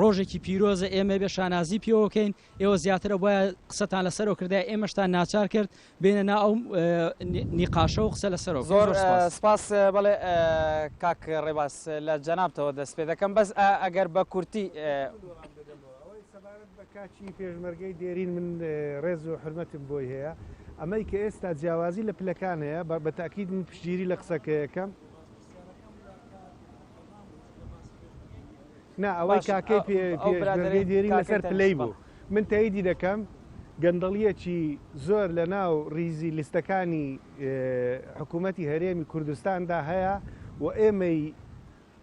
ڕۆژێکی پیرۆزە ئێمە بێ شانازی پێوەکەین ئێوە زیاترە وایە قسەتان لەسەرەوە کردای ئێمەشتان ناچار کرد بێنە نا ئەو نیقاشە و قسە لەسەرەوە زۆر سپاس بەڵێ کاک ڕێباز لە جەنابتەوە دەست پێ دەکەم بەس ئەگەر بە کورتی سەبارەت بە کاکی پێشمەرگەی دێرین من ڕێز و حورمەتم بۆی هەیە ئەمەی کە ئێستا جیاوازی لە پلەکان هەیە بە تاکید من پشتگیری لە قسەکەیەکەم نا ئەوەی کاکەی پێشمەرگەی دێرین لەسەر پلەی بوو من تەیدی دەکەم گەندەڵیەکی زۆر لە ناو ریزی لیستەکانی حکوومەتی هەرێمی کوردستاندا هەیە و ئێمەی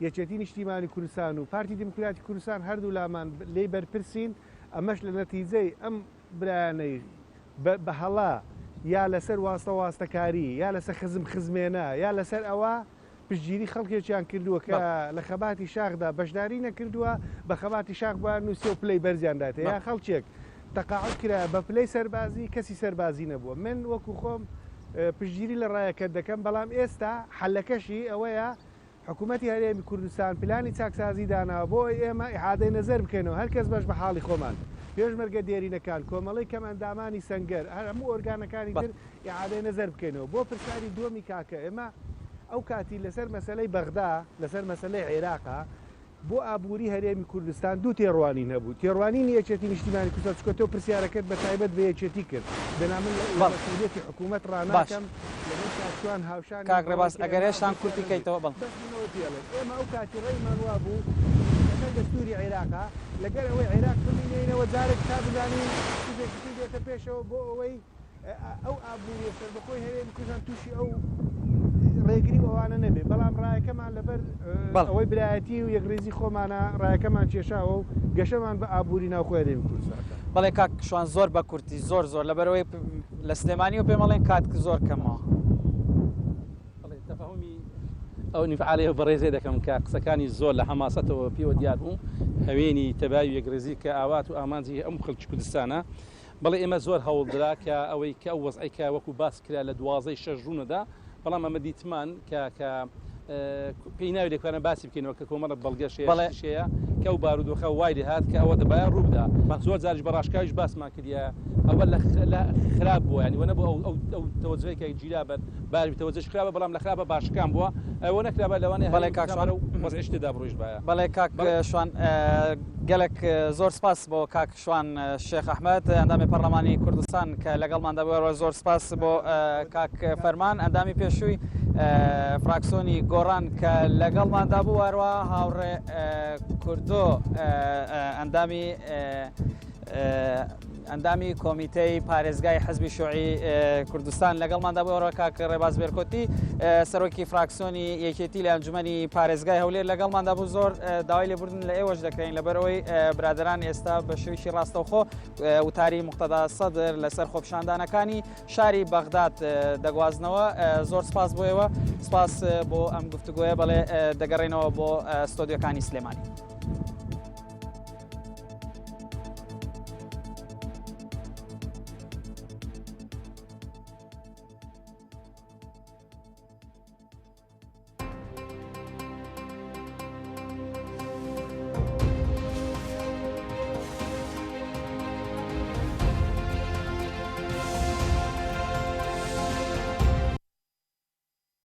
یەکێتی نیشتیمانی کوردستان و پارتی دیموکراتی کوردستان هەردوو لامان لێی بەرپرسین ئەمەش لە نەتیجەی ئەم برایانەی بە هەڵە یا لەسەر واستە واستەکاری یا لەسەر خزم خزمێنە یا لەسەر ئەوە پشتگیری خەڵکێکیان کردووە کە لە خەباتی شاخدا بەشداری نەکردووە، بە خەباتی شاخ بۆیان نووسیە و پلەی بەرزیان دایتە، یا خەڵکێک تەقاعود کرایە بە پلەی سەربازی کەسی سەربازی نەبووە. من وەکو خۆم پشتگیری لە ڕایەکەت دەکەم، بەڵام ئێستا حەلەکەشی ئەوەیە حکوومەتی هەرێمی کوردستان پلانی چاکسازی داناوە بۆ ئەوەی ئێمە ئیعادەی نەزەر بکەینەوە هەر کەس بەش بە حاڵی خۆمان، پێشمەرگە دێرینەکان، کۆمەڵەی کەمئەندامانی سەنگەر، هەر هەموو ئۆرگانەکانی تر ئیعادەی نەزەر بکەینەوە. بۆ پرسیاری دووەمی کاکە ئێمە ئەو کاتی لەسەر مەسەلەی بەغدا، لەسەر مەسەلەی عێراقا بۆ ئابووری هەرێمی کوردستان دوو تێڕوانین هەبوو. تێڕوانینی یەکێتی نیشتیمانی کوردستان، چونکە تۆ پرسیارەکەت بە تایبەت بە یەکێتی کرد، دەنا من لە مەسئولیەتی حکوومەت ڕاناکەم، لەگەڵ کاک شوان هاوشانیم کاک ڕێباز بەوەی کە ئەگەر ئێمە ئەو هێشتان کورتی پرسیارەم کەیتەوە بەڵێ. بەس من ئەوە پێ ئەڵێم ئێمە ئەو کاتی ڕەیمان وابوو لەگەڵ دەستووری عێراقا، لەگەل ئەوەی عێراق بمینێینەوە جارێک تا بزانین چ شتێکی تر دێتە پێشەوە بۆ ئەوەی ئەو ئابووریە سەربەخۆی هەرێمی کوردستان تووشی ئەو ڕێگری و ئەوانە نەبێ بەڵام ڕایەکەمان لەبەر ئەوەی برایەتی و یەکڕیزی خۆمانە ڕایەکەمان کێشاوە و گەشەمان بە ئابووری ناوخۆی هەرێمی کوردستان دا. بەڵێ کاک شوان زۆر بە کورتی زۆر زۆر لەبەرئەوەی لە سلێمانی و پێم ئەڵێن کات زۆر کەمە. بەڵێ تەفەهومی ئەو ئینفعالەی ئەو بەڕێزەی دەکەم کە قسەکانی زۆر لە حەماسەتەوە پێوە دیار بوو هەوێنی تەبای و یەکڕیزی کە ئاوات و ئامانجی هەموو خەڵکی کوردستانە بەڵێ ئێمە زۆر هەوڵ درا کە ئەوەی کە ئەو وەزعەی کە وەکو باس کرا لە دوازدەی شەش ڕوونەدا بەڵام ئەمە دیتمان کە کە پێی ناوی لێکوانە باسی بکەینەوە کە کۆمەڵە بەڵگەش هەیە بەڵێ. شتیش هەیە کە ئەو بارودۆخە وای لێ هات کە ئەوە دەبایە ڕوو بدا زۆر جاریش بە ڕاشکاویش باسمان کردیە ئەوە لە لە خراپ بووە یانی وە نەبوو ئەو ئەو ئەو تەوەجهەی کە گیرا بەر باری تەوەجهش خراپە بەڵام لە خراپە باشەکان بووە ئەوە نەکرابا لەوانەیە بەڵێ هەرێمی کاک کوردستان شوان بەرەو وەزعی شتێدا بڕۆیشتبایە بەڵێ کاک بەڵێ شوان گەلەک زۆر سپاس بۆ کاک شوان شێخ ئەحمەد ئەندامی پەرلەمانی کوردستان کە لەگەڵماندا بووە زۆر سپاس بۆ کاک فەرمان ئەندامی پێشووی فراکسۆنی گۆڕان کە لەگەڵماندا بوو هەروە هاوڕێ کوردۆ ئەندامی. ئەندامی کۆمیتەی پارێزگای حزبی شوعی کوردستان لەگەڵماندا بۆ ئەوڕۆ کاک ڕێباز بێرکۆتی سەرۆکی فراکسیۆنی یەکێتی لە ئەنجومەنی پارێزگای هەولێر لەگەڵماندا بوو زۆر داوای لێبوردن لە ئێوەش دەکەین لەبەرئەوەی برادەران ئێستا بە شێوەیەکی ڕاستەوخۆ وتاری موقتەدا سەدر لەسەر خۆپیشاندانەکانی شاری بەغداد دەگوازنەوە زۆر سپاس بۆ ئێوە سپاس بۆ ئەم گفتوگۆیە بەڵێ دەگەڕێنەوە بۆ ستۆدیۆکانی سلێمانی.